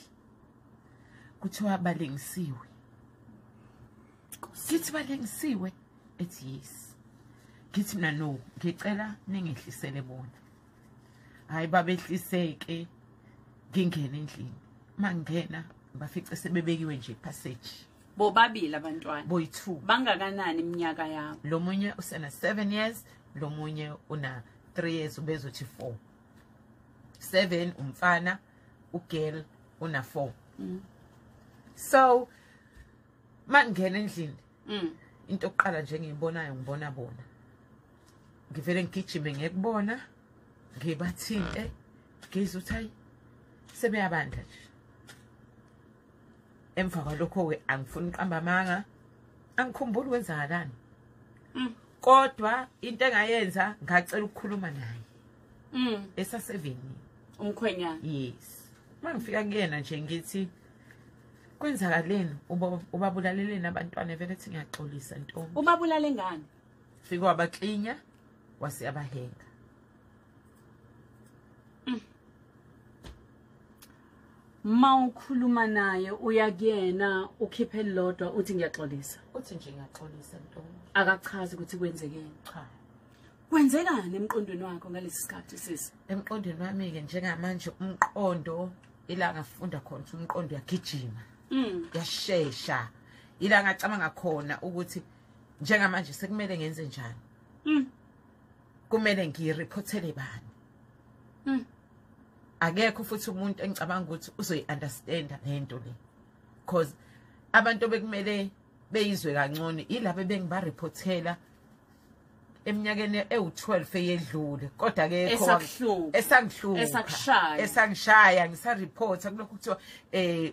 S3: Kuthiwa balengisiwe. Ngithi balengisiwe? Ethi yes. Ngithi mina no, ngicela ningehlisele bona. Hayi babehliseke, ngingene endlini. Mangena bafice sebebekiwe nje passage.
S2: Bobabili abantwana.
S3: Boyi2.
S2: Bangakanani iminyaka yabo?
S3: Lo munye usena 7 years, lo munye una 3 years, ubezothi 4. 7 umfana, ugirl una 4. So mangena endlini, into oqala nje ngiyibonayo ngibona bona. Ngivele ngigijime ngekubona, ngibathinte, ngizwe ukuthi hayi sebeyabandla nje. Emva kwalokho ke angifuni uqamba amanga, angikhumbuli kwenzakalani. Kodwa into engayenza ngacela ukukhuluma naye. Esaseveni.
S2: Umkhwenyana.
S3: Yes. Mangifika kuyena nje ngithi kwenzakaleni ubabulaleleni abantwana, vele ethi ngiyaxolisa ntombi.
S2: Ubabulale ngani?
S3: Fika wabaklinya wase abahenga.
S2: Mawukhuluma naye uyakuyena ukhiphe lodwa uthi ngiyaxolisa.
S3: Uthi nje ngiyaxolisa ntombi.
S2: Akachazi ukuthi kwenzekeni.
S3: Cha.
S2: Kwenzekani emqondweni wakho ngalesi sikhathi sisi?
S3: Emqondweni wami ke njengamanje umqondo ila ngafunda khona ukuthi umqondo uyagijima. Uyashesha. Ila ngacabanga khona ukuthi njengamanje sekumele ngenze njani. Kumele ngiyireportele bani. Akekho futhi umuntu engicabanga ukuthi uzoyi-understanda lento le, because abantu bekumele beyizwe kancane ilabo bengibareportela eminyakeni ewu12 eyedlule, kodwa akekho esangihlupha esangishaya ngisareporta kulokhu kuthiwa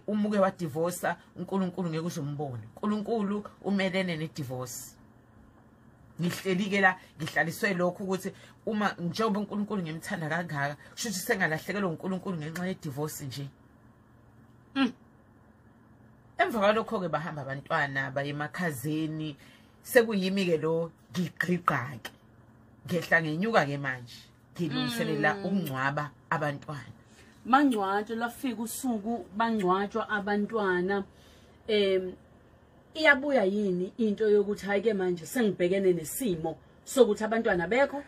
S3: umuke wa divorce, uNkulunkulu ngeke uzombona, uNkulunkulu umelene ne divorce. Ngihleli ke la ngihlaliswe lokhu ukuthi uma njengoba uNkulunkulu ngimthanda kangaka, kusho ukuthi sengalahlekelwa uNkulunkulu ngenxa ye divorce nje. Emva kwalokho ke bahamba abantwana baye emakhazeni, sekuyimi ke lo ngigqigqa ke ngehla ngenyuka ke manje ngilungiselela ukungcwaba abantwana.
S2: Mangcwatshwa lafika usuku bangcwatshwa abantwana. Iyabuya yini into yokuthi hayi ke manje sengibhekene nesimo sokuthi abantwana bekho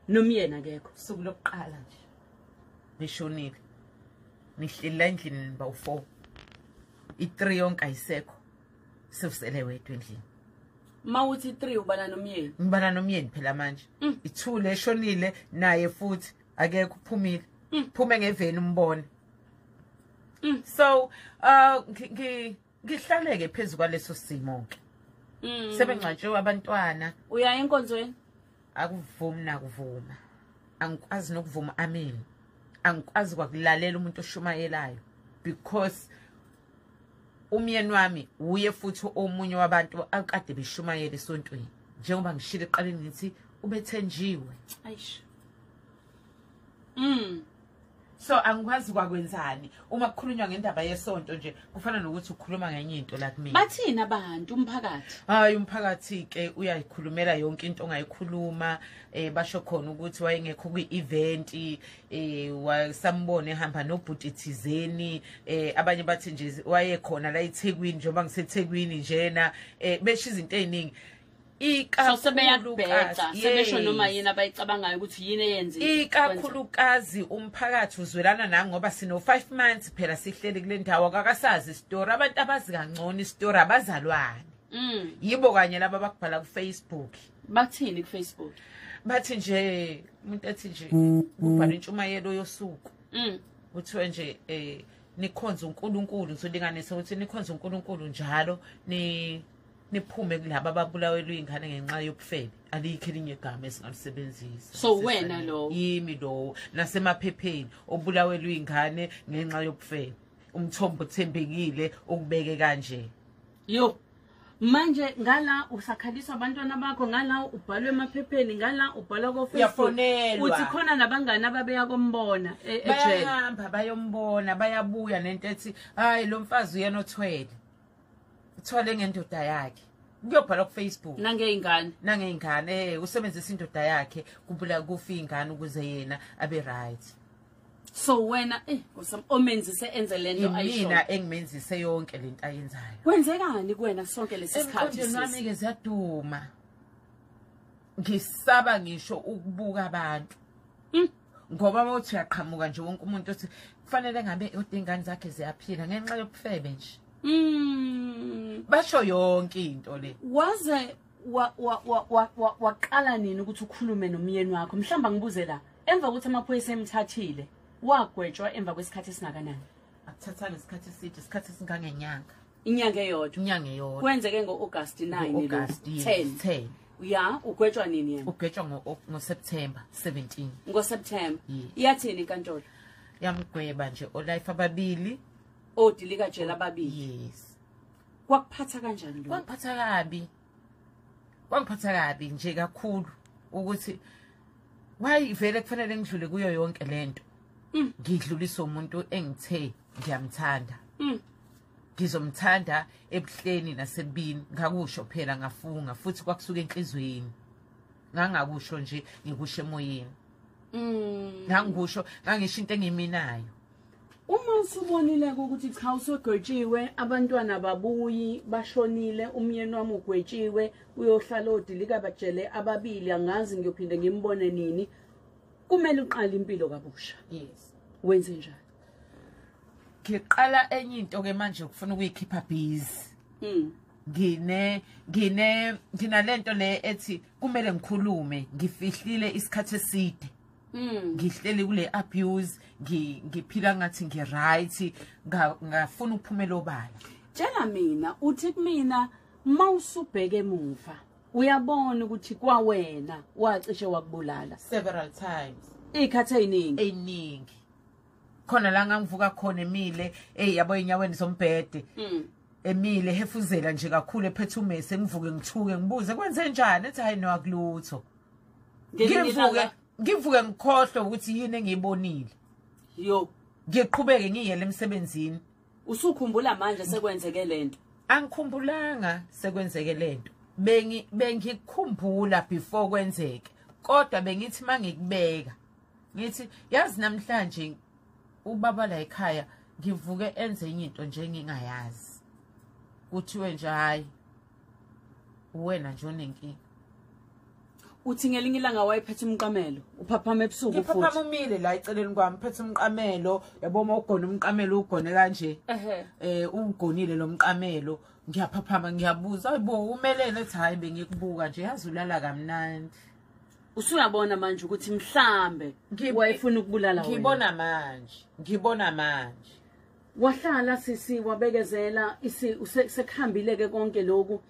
S2: nomyena akekho?
S3: Usuku lokuqala nje beshonile, nihleli la endlini bawu4, i3 yonke ayisekho, sewusele wedwa endlini.
S2: Mawuthi 3 ubala nomyeni?
S3: Ngibala nomyeni phela manje. I2 leshonile naye futhi akekho, uphumile. Phume ngeveni umbone. So ngihlaleke phezulu kwaleso simo ke. Sebengcwatshiwe abantwana.
S2: Uya enkonzweni?
S3: Akuvumi nakuvuma. Angikwazi nokuvuma amen. Angikwazi kwakulalela umuntu oshumayelayo because umyeni wami uye futhi omunye wabantu akade beshumayela esontweni. Njengoba ngishilo eqaleni ngithi ubethenjiwe.
S2: Ayish.
S3: So angikwazi kwakwenzani uma kukhulunywa ngendaba yesonto nje kufana nokuthi ukhuluma ngenye into la kumina.
S2: Bathini abantu umphakathi?
S3: Hayi, umphakathi ke uyayikhulumela yonke into ongayikhuluma. Basho khona ukuthi wayengekho kwi-event, wasambone ehamba nobhuti thizeni, abanye bathi nje wayekhona la eThekwini njengoba ngiseThekwini njena, besho izinto eziningi.
S2: So sebeyakubheca, sebesho noma yini abayicabangayo ukuthi yini eyenziwe.
S3: Ikakhulukazi umphakathi uzwelana nami ngoba sino 5 months phela sihleli kule ndawo, akakasazi isitori. Abantu abazi kangcono isitori abazalwane. Yibo kanye laba abakubhala ku Facebook.
S2: Bathini ku Facebook?
S3: Bathi nje umuntu ethi nje ubhala intshumayelo yosuku. Kuthiwe nje nikhonza uNkulunkulu, ngizolinganisa ukuthi nikhonza uNkulunkulu njalo ni niphume kulabo ababulawelwe ingane ngenxa yobufebe. Alikho elinye igama esingalisebenzisa.
S2: So wena lo
S3: yimi lo nasemaphepheni obulawelwe ingane ngenxa yobufebe. Umthombo othembekile ukubeke kanje.
S2: Yo, manje ngala usakhaliswa abantwana bakho, ngala ubhalwe emaphepheni, ngala ubhalwa ko Facebook. Uthi khona nabangani ababeya kombona ejele.
S3: Bayahamba bayombona, bayabuya nento ethi hayi lo mfazi uyena othwele. Uthwale ngendoda yakhe. Kuyobhalwa ku Facebook.
S2: Nangeyingane.
S3: Nangeyingane, usebenzisa indoda yakhe kubula kufa ingane ukuze yena abe right.
S2: So wena omenzise enze lento ayisho.
S3: Mina engimenzise yonke lento ayenzayo.
S2: Kwenzekani kuwena sonke lesi sikhathi?
S3: Emqondweni wami ke ziyaduma. Ngisaba ngisho ukubuka abantu. Ngoba mawuthi uyaqhamuka nje wonke umuntu uthi kufanele ngabe kodwa ingane zakhe ziyaphila ngenxa yobufebe nje. Basho yonke into le.
S2: Waze waqala nini ukuthi ukhulume nomyeni wakho? Mhlamba ngibuze la, emva kokuthi amaphoyisa emthathile, wagwetshwa emva kwesikhathi esingakanani?
S3: Akuthathanga isikhathi eside, isikhathi esingangenyanga.
S2: Inyanga eyodwa.
S3: Inyanga eyodwa.
S2: Kwenzeke ngo-August 9
S3: August 10.
S2: Ya, ugwetshwa nini yena?
S3: Ugwetshwa ngo-September 17.
S2: NgoSeptember. Iyathini inkantolo?
S3: Yamgweba nje olife ababili.
S2: Odilika jela ababili.
S3: Yes.
S2: Kwakuphatha kanjani lokho?
S3: Kwangiphatha kabi. Kwangiphatha kabi nje kakhulu ukuthi why vele kufanele ngidlule kuyo yonke lento. Ngidlulisa umuntu engithe ngiyamthanda. Ngizomthanda ebuhleni nasebini, ngakusho phela ngafunga futhi kwakusuka enhlizweni. Ngangakusho nje ngikusho emoyeni. Ngangisho ngangisho into engiminayo.
S2: Uma usubonile ukuthi cha usogwetshiwe, abantwana babuyi bashonile, umyeni wami ugwetshiwe, uyohlala odilika bajele ababili, angazi ngiyophinde ngimbone nini, kumele uqale impilo kabusha.
S3: Yes.
S2: Wenze njani?
S3: Ngiqala enye into ke manje ukufuna ukuyikhipha busy. Nginalento le ethi kumele ngikhulume, ngifihlile isikhathi eside. Ngihleli kule abuse, ngiphila ngathi ngi-right, ngafuna ukuphumela obala.
S2: Tshela mina, uthi kumina mawusubheke emuva uyabona ukuthi kwawena wacishe wakubulala
S3: several times.
S2: Ikhathi eziningi.
S3: Eziningi. Khona la ngangivuka khona emile, yabo enyaweni zombhede. Emile hefuzela nje kakhulu ephethe umese, ngivuke ngithuke ngibuze kwenze njani, ethi hayi no akulutho. Ngivuke ngikhohlwe ukuthi yini engiyibonile.
S2: Yo,
S3: ngiqhubeke ngiyele emsebenzini.
S2: Usukhumbula manje sekwenzeke lento?
S3: Angikhumbulanga sekwenzeke lento. Bengikukhumbula before kwenzeke. Kodwa bengithi mangikubeka ngithi yazi namhlanje ubaba la ekhaya ngivuke enze enye into nje engingayazi. Kuthiwe nje hayi wena nje unenkinga.
S2: Uthi ngelinye ilanga wayephethe umqamelo, uphaphama ebusuku futhi.
S3: Ngiphaphama umile la eceleni kwami, phethe umqamelo, yabo uma ugona umqamelo ugone kanje. Ugonile lo mqamelo, ngiyaphaphama ngiyabuza, hayibo umelene ethi hayi bengikubuka nje yazi ulala kamnandi.
S2: Usuyabona manje ukuthi mhlambe wayefuna ukubulala wena.
S3: Ngibona manje.
S2: Wahlala sisi wabekezela, sekuhambile ke konke lokhu,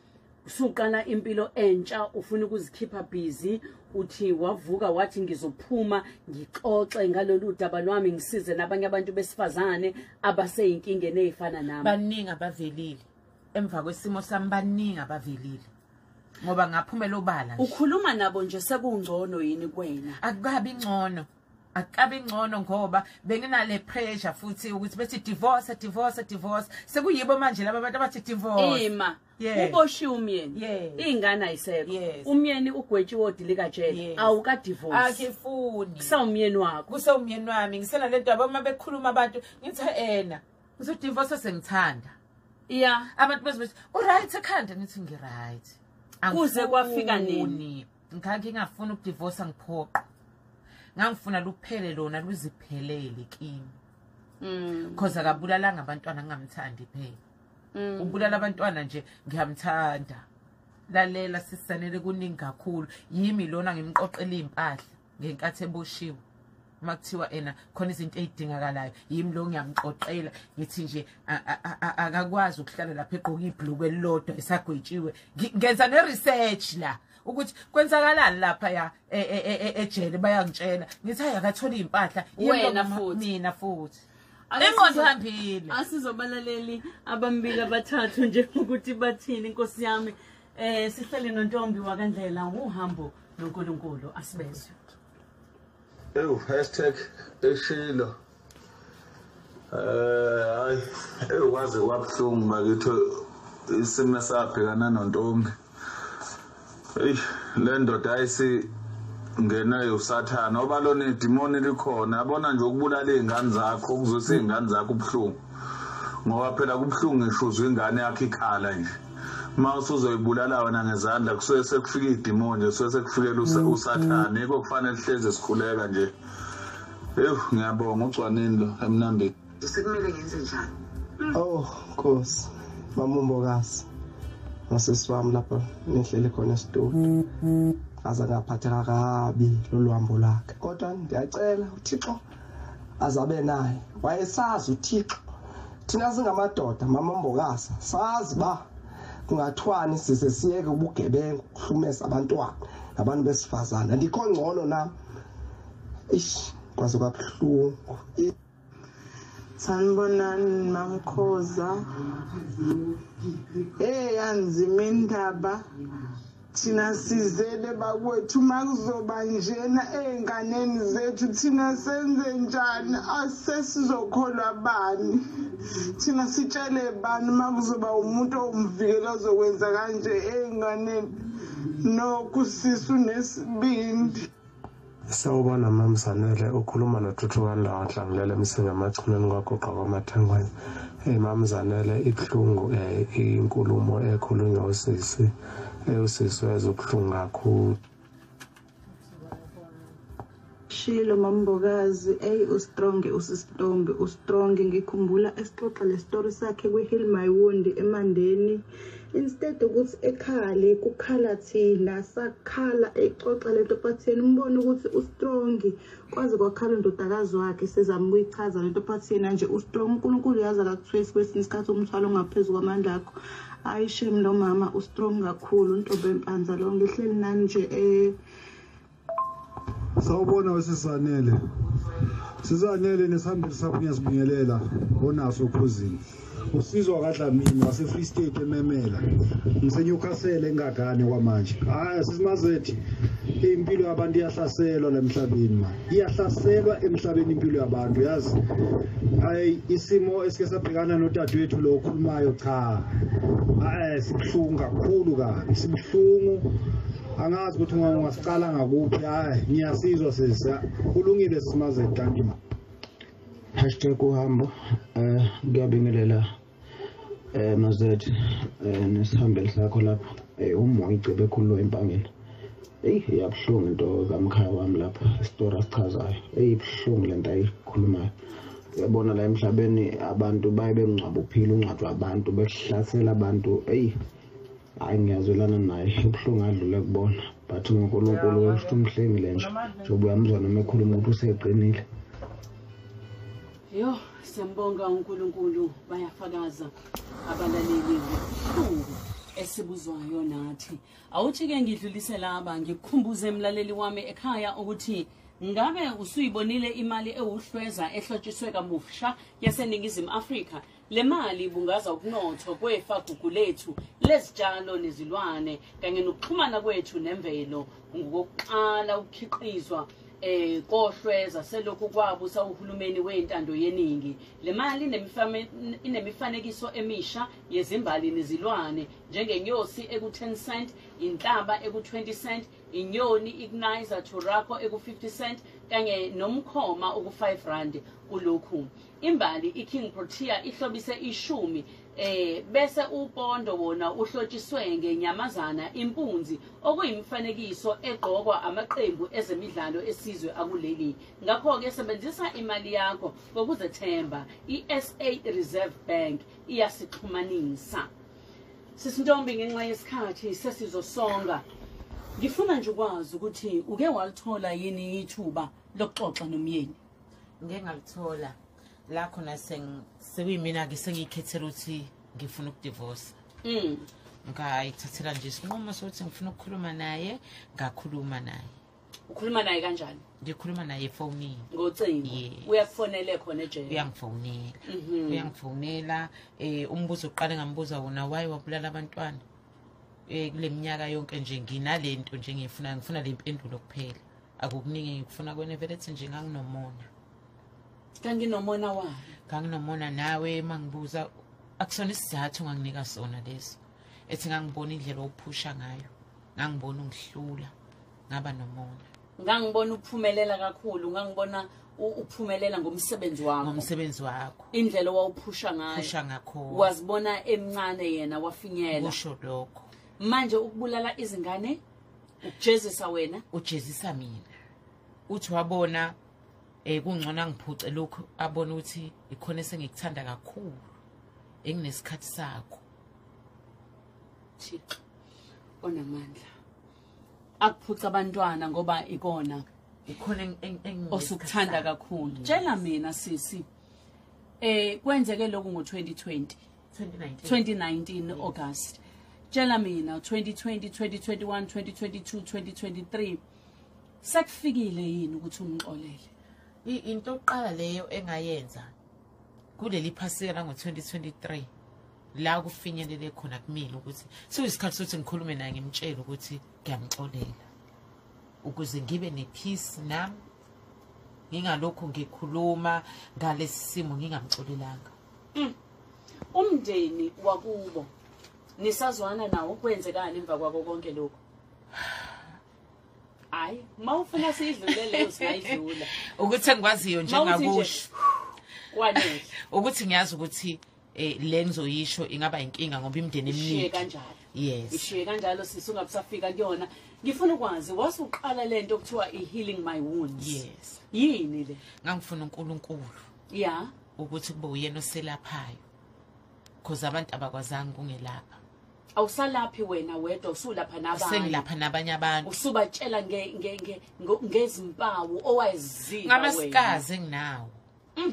S2: usuqala impilo entsha, ufuna ukuzikhipha busy, uthi wavuka wathi ngizophuma ngixoxe ngalolu daba lwami, ngisize nabanye abantu besifazane abaseyinkingeni ezifana nami.
S3: Baningi abavelile emva kwesimo sami, baningi abavelile ngoba ngaphumela obala nje.
S2: Ukhuluma nabo nje sekungcono yini kuwena?
S3: Akukabi ngcono. Akabi ngcono ngoba benginale pressure futhi ukuthi bethi divorce divorce divorce, sekuyibo manje laba abantu abathi divorce.
S2: Ima uboshiwe umyeni, ingane ayisekho, umyeni ugwetshiwe odilika jele, awuka divorce.
S3: Akifuni.
S2: Kusawumyeni wakho.
S3: Kusawumyeni wami, ngisena le ndaba uma bekhuluma abantu ngithi ena ngizo divorce sengithanda.
S2: Yeah,
S3: abantu bezothi u right ekhanda, ngithi ngi right.
S2: Kuze kwafika nini?
S3: Ngakhe ngingafuni ukudivorce, ngiphoqa. Ngangifuna luphele lona luziphelele kimi. Because akabulalanga abantwana ngingamthandi phela. Ubulala abantwana nje ngiyamthanda. Lalela sisanele kuningi kakhulu. Yimi lona ngimqoqela impahla ngenkathi eboshiwe. Uma kuthiwa ena khona izinto ezidingakalayo, yimi lo ngiyamqoqela ngithi nje akakwazi ukuhlala lapha egqoka ibhluku elilodwa esagwetshiwe. Ngenza ne research la ukuthi kwenzakalani lapha ya ejele, bayangitshela ngithi hayi akathola impahla
S2: wena futhi
S3: mina futhi ingqondo ihambile.
S2: Asizobalaleli abambili abathathu nje ukuthi bathini inkosi yami. Sihlale noNtombi wakaNdlela, uhambo noNkulunkulu, asibezwe.
S6: Ewu #eshilo hayi ekwaze kwabuhlungu bakithi isimo esabhekana noNtombi. Hey, le ndoda ayisingena uSathana oba lona idimoni likhona, yabona nje ukubulala izingane zakho ukuzwisa izingane zakho ubuhlungu, ngoba phela kubuhlungu ngisho uzwa ingane yakho ikhala nje. Uma usuzoyibulala wena ngezandla kusuke sekufika idimoni, kusuke sekufikela uSathana. Yikho kufanele sihleze sikhuleka nje. Ewu ngiyabonga ucwanini lo emnambeni.
S9: Sekumele ngenze njani?
S7: Oh Nkosi, mamumbokazi nosisi wami lapha nihlele khona esitudio, aze ngaphatheka kabi lolu hambo lwakhe, kodwa ndiyacela uThixo azabe naye. Wayesazi uThixo, thina singamadoda mamambokazi sazi ba kungathwani size siyeke ubugebengu ukuhlumeza abantwana nabantu besifazane. Andikho ngcono nami, ish kwaze kwabuhlungu.
S9: Sanibonani Mamkhoza. Hey yanzima indaba, thina sizele bakwethu makuzoba njena ey'nganeni zethu, thina senze njani? Asesizokholwa bani? Thina sitshele bani makuzoba umuntu owumvikeli ozokwenza kanje ey'nganeni? Nokhu sisu nesibindi.
S10: Sawubona Mamzanele, ukhuluma noThuthukani la Nhlangulela eMsinga Emachuneni kwaGoqa kwaMathangwane. Hey Mamzanele, ibuhlungu inkulumo ekhulunywa usisi, usisi wezobuhlungu kakhulu.
S9: Shilo Mambokazi, ey ustrong usisitombi ustrong. Ngikhumbula esixoxa le story sakhe kwi Heal My Wound eMandeni. Instead ukuthi ekhale kukhala thina, sakhala exoxa lento phatheni, umbone ukuthi ustrong kwaze kwakhala indodakazi wakhe sezama ukuyichaza lento phatheni nje ustrong. uNkulunkulu uyazi akakuthwesi kwesinye isikhathi umthwalo ongaphezulu kwamandla akho. Hayi shame lo mama ustrong kakhulu, intombi empanza lo ngihleli nani nje.
S11: Sawubona wesisanele. Sizanele nesihambeli sakho ngiyasibingelela onaso uphuzini. Usizwa kaDlamini wase Free State ememela. NgiseNewcastle engagane kwamanje. Hayi sisimazethi impilo yabantu iyahlaselwa lemhlabeni man. Iyahlaselwa emhlabeni impilo yabantu yazi. Hayi isimo esike sabhekana nodadewethu lo okhulumayo cha. Hayi sibuhlungu kakhulu kabi. Sibuhlungu. Angazi ukuthi ungasicala ngakuphi. Hayi ngiyasizwa sisa. Kulungile sisimazethi kanti ma.
S12: #uhambo ngiyabingelela Mazethi nesihambeli sakho lapha. Umoya icebe ekhulu empangeni. Eyi iyabuhlungu into kamkhaya wami lapha, isitori asichazayo. Eyi ibuhlungu lento ayikhulumayo. Uyabona la emhlabeni abantu baye bengcwaba uphila, ungcwatshwa abantu, behlasela abantu. Eyi hayi ngiyazwelana naye, ubuhlungu adlule kubona. But uNkulunkulu wethu umhlengile nje, njengoba uyamzwa noma ekhuluma ukuthi useqinile.
S2: Yo, siyambonga uNkulunkulu, bayafakaza abalaleli ngobuhlungu esibuzwayo nathi. Awuthi-ke ngidlulise laba, ngikukhumbuze emlaleli wami ekhaya ukuthi ngabe usuyibonile imali ewuhlweza ehlotshiswe kamusha yaseNingizimu Afrika. Le mali ibungaza ukunotho kwefa gugu lethu lezitshalo nezilwane kanye nokuxhumana kwethu nemvelo. Ngokuqala ukukhiqizwa kohlweza selokhu kwabusa uhulumeni wentando yeningi. Le mali inemifanekiso emisha yezimbali nezilwane njengenyosi eku-10 cent, inhlaba eku-20 cent, inyoni ignizer turaco eku-50 cent kanye nomkhoma oku-5 rand. Kulokhu imbali iKing Protea ihlobise 10, bese upondo wona uhlotshiswe ngenyamazana impunzi, okuyimifanekiso egqokwa amaqembu ezemidlalo esizwe akuleli. Ngakho-ke sebenzisa imali yakho ngokuzethemba. I-SA Reserve Bank iyasixhumanisa. Sisintombi, ngenxa yesikhathi sesizosonga. Ngifuna nje ukwazi ukuthi uke walithola yini ithuba lokuxoxa nomyeni?
S3: Ngike ngalithola. La khona sekuyimina-ke sengiyikhethela ukuthi ngifuna ukudivosa. Ngayithathela nje isinqumo sokuthi ngifuna ukukhuluma naye, ngakhuluma naye.
S2: Ukhuluma naye kanjani?
S3: Ngikhuluma naye efonini.
S2: Ngocingo?
S3: Yes.
S2: Uyakufonele khona ejele?
S3: Uyangifonela. Uyangifonela. Umbuzo oqale ngambuza wona, waye wabulala abantwana? Kule minyaka yonke nje nginalento nje ngifuna le mpendulo kuphela. Akukuningi ngikufuna kwena, vele ethi nje nganginomona.
S2: Kanginomona wayo?
S3: Nganginomona nawe mangibuza, akusona isizathu onganginika sona leso. Ethi ngangibona indlela ophusha ngayo, ngangibona ungihlula, ngaba nomona.
S2: Ngangibona uphumelela kakhulu, ngangibona uphumelela ngomsebenzi wakho.
S3: Ngomsebenzi wakho.
S2: Indlela owawuphusha ngayo.
S3: Phusha ngakho.
S2: Wazibona emncane yena wafinyela.
S3: Kusho lokho.
S2: Manje ukubulala izingane ukujezisa wena?
S3: Ujezisa mina. Uthi wabona kungcono angiphuce lokhu, abona ukuthi ikhona esengikuthanda kakhulu enginesikhathi sakho.
S2: Thixo onamandla, akuphuca abantwana ngoba ikona
S3: ikhona
S2: osukuthanda kakhulu. Tshela mina sisi, kwenzeke lokhu ngo-2020 2019 August. Tshela mina 2020, 2021, 2022, 2023 sekufikile yini ukuthi umxolele?
S3: Into yokuqala leyo engayenza kuleli phasika lango-2023 la kufinyelele khona kumina ukuthi sekuyisikhathi sokuthi ngikhulume naye ngimtshele ukuthi ngiyamxolela, ukuze ngibe ne-peace nami, ngingalokhu ngikhuluma ngalesi simo ngingamxolelanga.
S2: Umndeni wakubo nisazwana nawo, kwenzekani emva kwako konke lokho? Hayi, mawufuna siyidlule leyo singayidlula.
S3: Ukuthi engikwaziyo nje ngakusho
S2: kwanele.
S3: Ukuthi ngiyazi ukuthi le ngizoyisho ingaba inkinga ngoba imindeni eminingi.
S2: Ishiye kanjalo.
S3: Yes.
S2: Ishiye kanjalo sisi, ungabusafika kuyona. Ngifuna ukwazi wasuqala lento okuthiwa i-healing my wounds.
S3: Yes.
S2: Yini le?
S3: Ngangifuna uNkulunkulu.
S2: Yeah.
S3: Ukuthi kube uyena oselaphayo. Because abantu abakwazanga ukungelapha.
S2: Awusalaphi wena wedwa, usulapha nabanye.
S3: Sengilapha nabanye abantu.
S2: Usubatshela ngezimpawu owaziziwa wena.
S3: Ngamasikazi enginawo.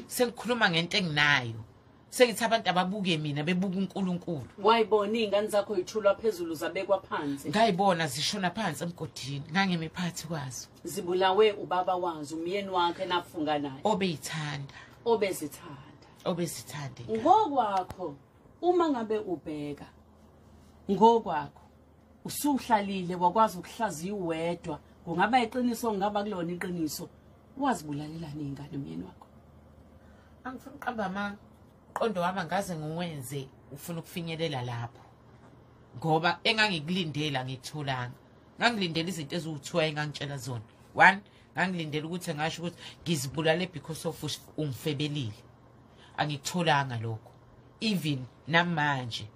S3: Sengikhuluma ngento enginayo. Sengithi abantu ababuke mina bebuka uNkulunkulu.
S2: Wayibona izingane zakho ithulwa phezulu zabekwa phansi.
S3: Ngayibona zishona phansi emgodini, ngangimi phakathi kwazo.
S2: Zibulawe ubaba wazo, umyeni wakhe nafunga naye.
S3: Obeyithanda.
S2: Obezithanda.
S3: Obezithanda.
S2: Ngokwakho uma ngabe ubheka ngokwakho usuhlalile wakwazi ukuhlaziya wedwa, kungaba iqiniso ngaba kulona iqiniso, wazibulalelani ingane umyeni wakho?
S3: Angifuni uqamba amanga. Qondo wami ngaze ngiwenze ufuna ukufinyelela lapho, ngoba engangikulindela ngikutholanga. Ngangilindela izinto eziwuthiwa engangitshela zona. One, ngangilindela ukuthi ngasho ukuthi ngizibulale because of ungifebelile. Angikutholanga lokho. Even namanje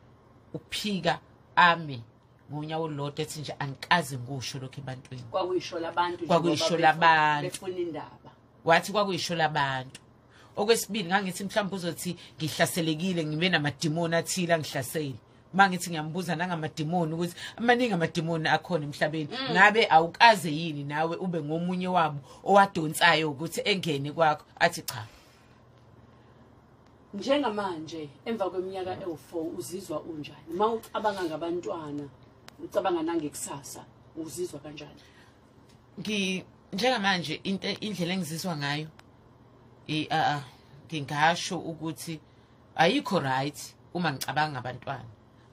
S3: uphika ame ngonyawo olulodwa ethi nje angikaze ngikusho lokho ebantwini.
S2: Kwakuyisho labantu,
S3: kwakuyisho labantu
S2: befuna indaba.
S3: Wathi kwakuyisho labantu. Okwesibili ngangithi mhlawumbe uzothi ngihlaselekile, ngibe namadimoni athile angihlasele. Mangithi ngiyambuza nangamadimoni ukuthi amaningi amadimoni akhona emhlabeni, ngabe awukaze yini nawe ube ngomunye wabo owadonsayo ukuthi engene kwakho? Athi cha.
S2: Njengamanje emva kweminyaka ewu4 uzizwa unjani? Uma ucabanga ngabantwana, ucabanga nangekusasa, uzizwa kanjani?
S3: Njengamanje indlela engizizwa ngayo ngingasho ukuthi ayikho right uma ngicabanga ngabantwana,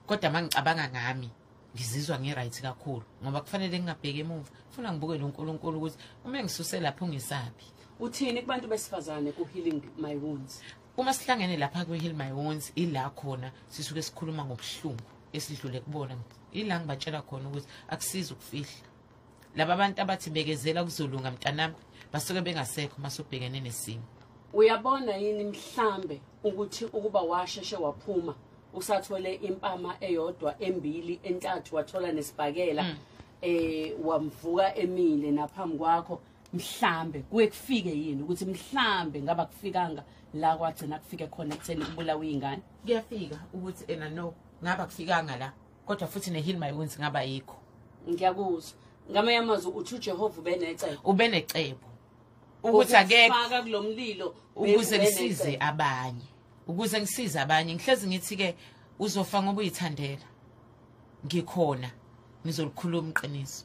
S3: kodwa mangicabanga ngami ngizizwa ngi-right kakhulu, ngoba kufanele ngingabheki emuva, funa ngibukele uNkulunkulu ukuthi uma ngisuse lapho ngisabi.
S2: Uthini kubantu besifazane ku-Healing My Wounds?
S3: Uma sihlangene lapha kwi-Heal My Wounds, ila khona sisuke sikhuluma ngobuhlungu esidlule kubona. Ila ngibatshela khona ukuthi akusizi ukufihla. Laba bantu abathi bekezela kuzolunga mntanami, basuke bengasekho masubhekene nesimo.
S2: Uyabona yini mhlambe ukuthi ukuba washeshe waphuma usathole impama eyodwa, embili, entathu, wathola nesibhakela, wamvuka emile naphambi kwakho, mhlambe kuye kufike yini ukuthi mhlambe ngaba kufikanga la kwagcina kufike khona ekutheni kubulawa ingane?
S3: Kuyafika ukuthi ena no ngaba kufikanga la, kodwa futhi ne-Heal My Wounds ngaba yikho.
S2: Ngiyakuzwa. Ngamanye amazwi uthi uJehova ubenecebo.
S3: Ubenecebo ukuthi akekho
S2: faka kulomlilo
S3: ukuze ngisize abanye, ukuze ngisize abanye. Ngihlezi ngithi ke uzofa ngoba uyithandela, ngikhona ngizolikhuluma iqiniso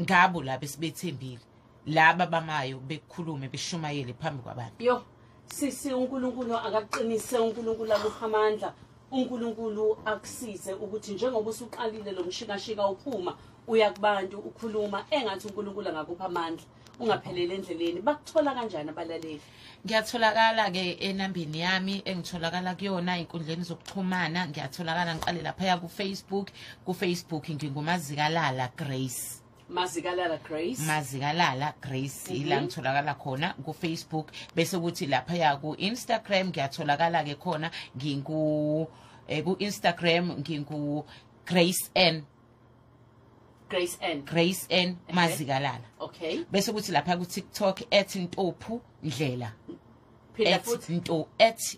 S3: ngabo laba esibethembile, laba bamayo bekukhulume beshumayele phambi kwabantu.
S2: Yo sisi, uNkulunkulu akakuqinise, uNkulunkulu akuphe amandla, uNkulunkulu akusize ukuthi njengoba usuqalile lo mshikashika uphuma uya kubantu ukhuluma, engathi uNkulunkulu angakupha amandla ungapheleli endleleni. Bakuthola kanjani abalaleli?
S3: Ngiyatholakala ke enambeni yami engitholakala kuyona inkundleni zokuxhumana. Ngiyatholakala ngiqale lapha ku Facebook. Ku Facebook nginguMazikalala Grace.
S2: Mazikalala Grace.
S3: Mazikalala Grace ila ngitholakala khona ku Facebook. Bese kuthi lapha ku Instagram ngiyatholakala ke khona, ngingu ku Instagram ngingu Grace N.
S2: Grace N.
S3: Grace N Mazikalala.
S2: Okay.
S3: Bese kuthi lapha ku TikTok @Ntophu Ndlela.
S2: Phinda futhi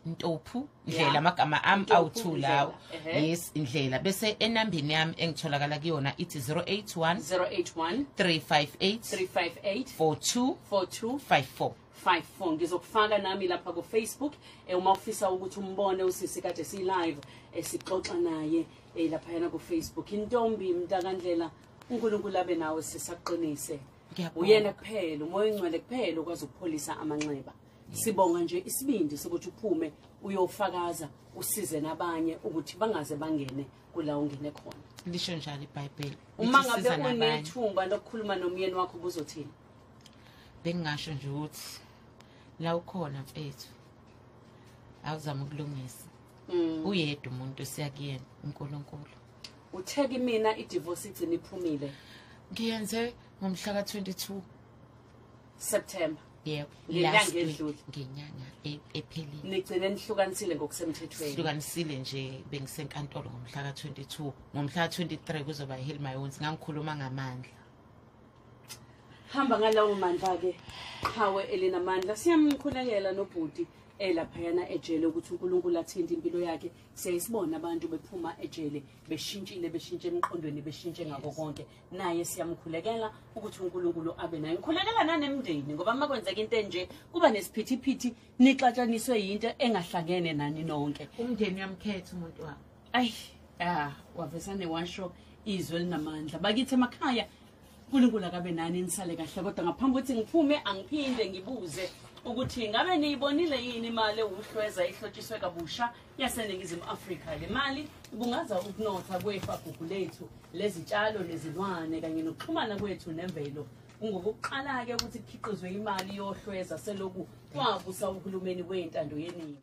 S3: @Ntophu Ndlela, amagama ami awu2 lawo. Yes, Ndlela. Bese enambeni yami engitholakala kuyona ithi 081
S2: 081
S3: 358
S2: 358
S3: 42
S2: 42
S3: 54
S2: 54. Ngizokufaka nami lapha ku Facebook uma ufisa ukuthi umbone usisi kade si live esixoxa naye lapha yana ku Facebook. Intombi mntakandlela, uNkulunkulu abe nawe sisaqinise. Uyena kuphela uMoya oNgcwele kuphela okwazi ukupholisa amanxeba. Sibonga nje isibindi sokuthi uphume uyofakaza usize nabanye ukuthi bangaze bangene kula ungene khona.
S3: Lisho njalo iBhayibheli.
S2: Uma ngabe unethumba lokukhuluma nomyeni wakho ubuzothini?
S3: Bengingasho nje ukuthi la ukhona mfethu awuzama ukulungisa. Uyedwa umuntu siyakuyena uNkulunkulu.
S2: Uthe kimina i-divorce igcina iphumile.
S3: Ngiyenze ngomhla ka-22
S2: September.
S3: Yebo,
S2: ngenyanga edlule,
S3: ngenyanga ephelile.
S2: Nigcine nihlukanisile ngokusemthethweni?
S3: Sihlukanisile nje, bengisenkantolo ngomhla ka-22, ngomhla ka-23 kuzoba Heal My Wounds. Ngangikhuluma ngamandla.
S2: Hamba ngalawo mandla ke, qhawe elinamandla. Siyamkhulekela nobhuti elaphayana ejele ukuthi uNkulunkulu athinte impilo yakhe. Siyayisibona abantu bephuma ejele beshintshile, beshintshe emqondweni, beshintshe ngako konke. Naye siyamkhulekela ukuthi uNkulunkulu abe naye. Ngikhulekela nanemndeni, ngoba uma kwenzeka into enje kuba nesiphithiphithi, nixatshaniswe yinto engahlangene nani nonke.
S3: Umndeni uyamkhetha umuntu wakho.
S2: Ayi, wavesane washo izwe elinamandla. Bakithi emakhaya, uNkulunkulu akabe nani, nisale kahle. Kodwa ngaphambi kokuthi ngiphume angiphinde ngibuze ukuthi ngabe niyibonile yini imali ewuhlweza ihlotshiswe kabusha yaseNingizimu Afrika? Le mali ibungaza ukunotha kwefagugu lethu lezitshalo nezilwane kanye nokuxhumana kwethu nemvelo. Kungokuqala-ke ukuthi kukhiqizwe imali yohlweza seloku kwabusa uhulumeni wentando yeningi.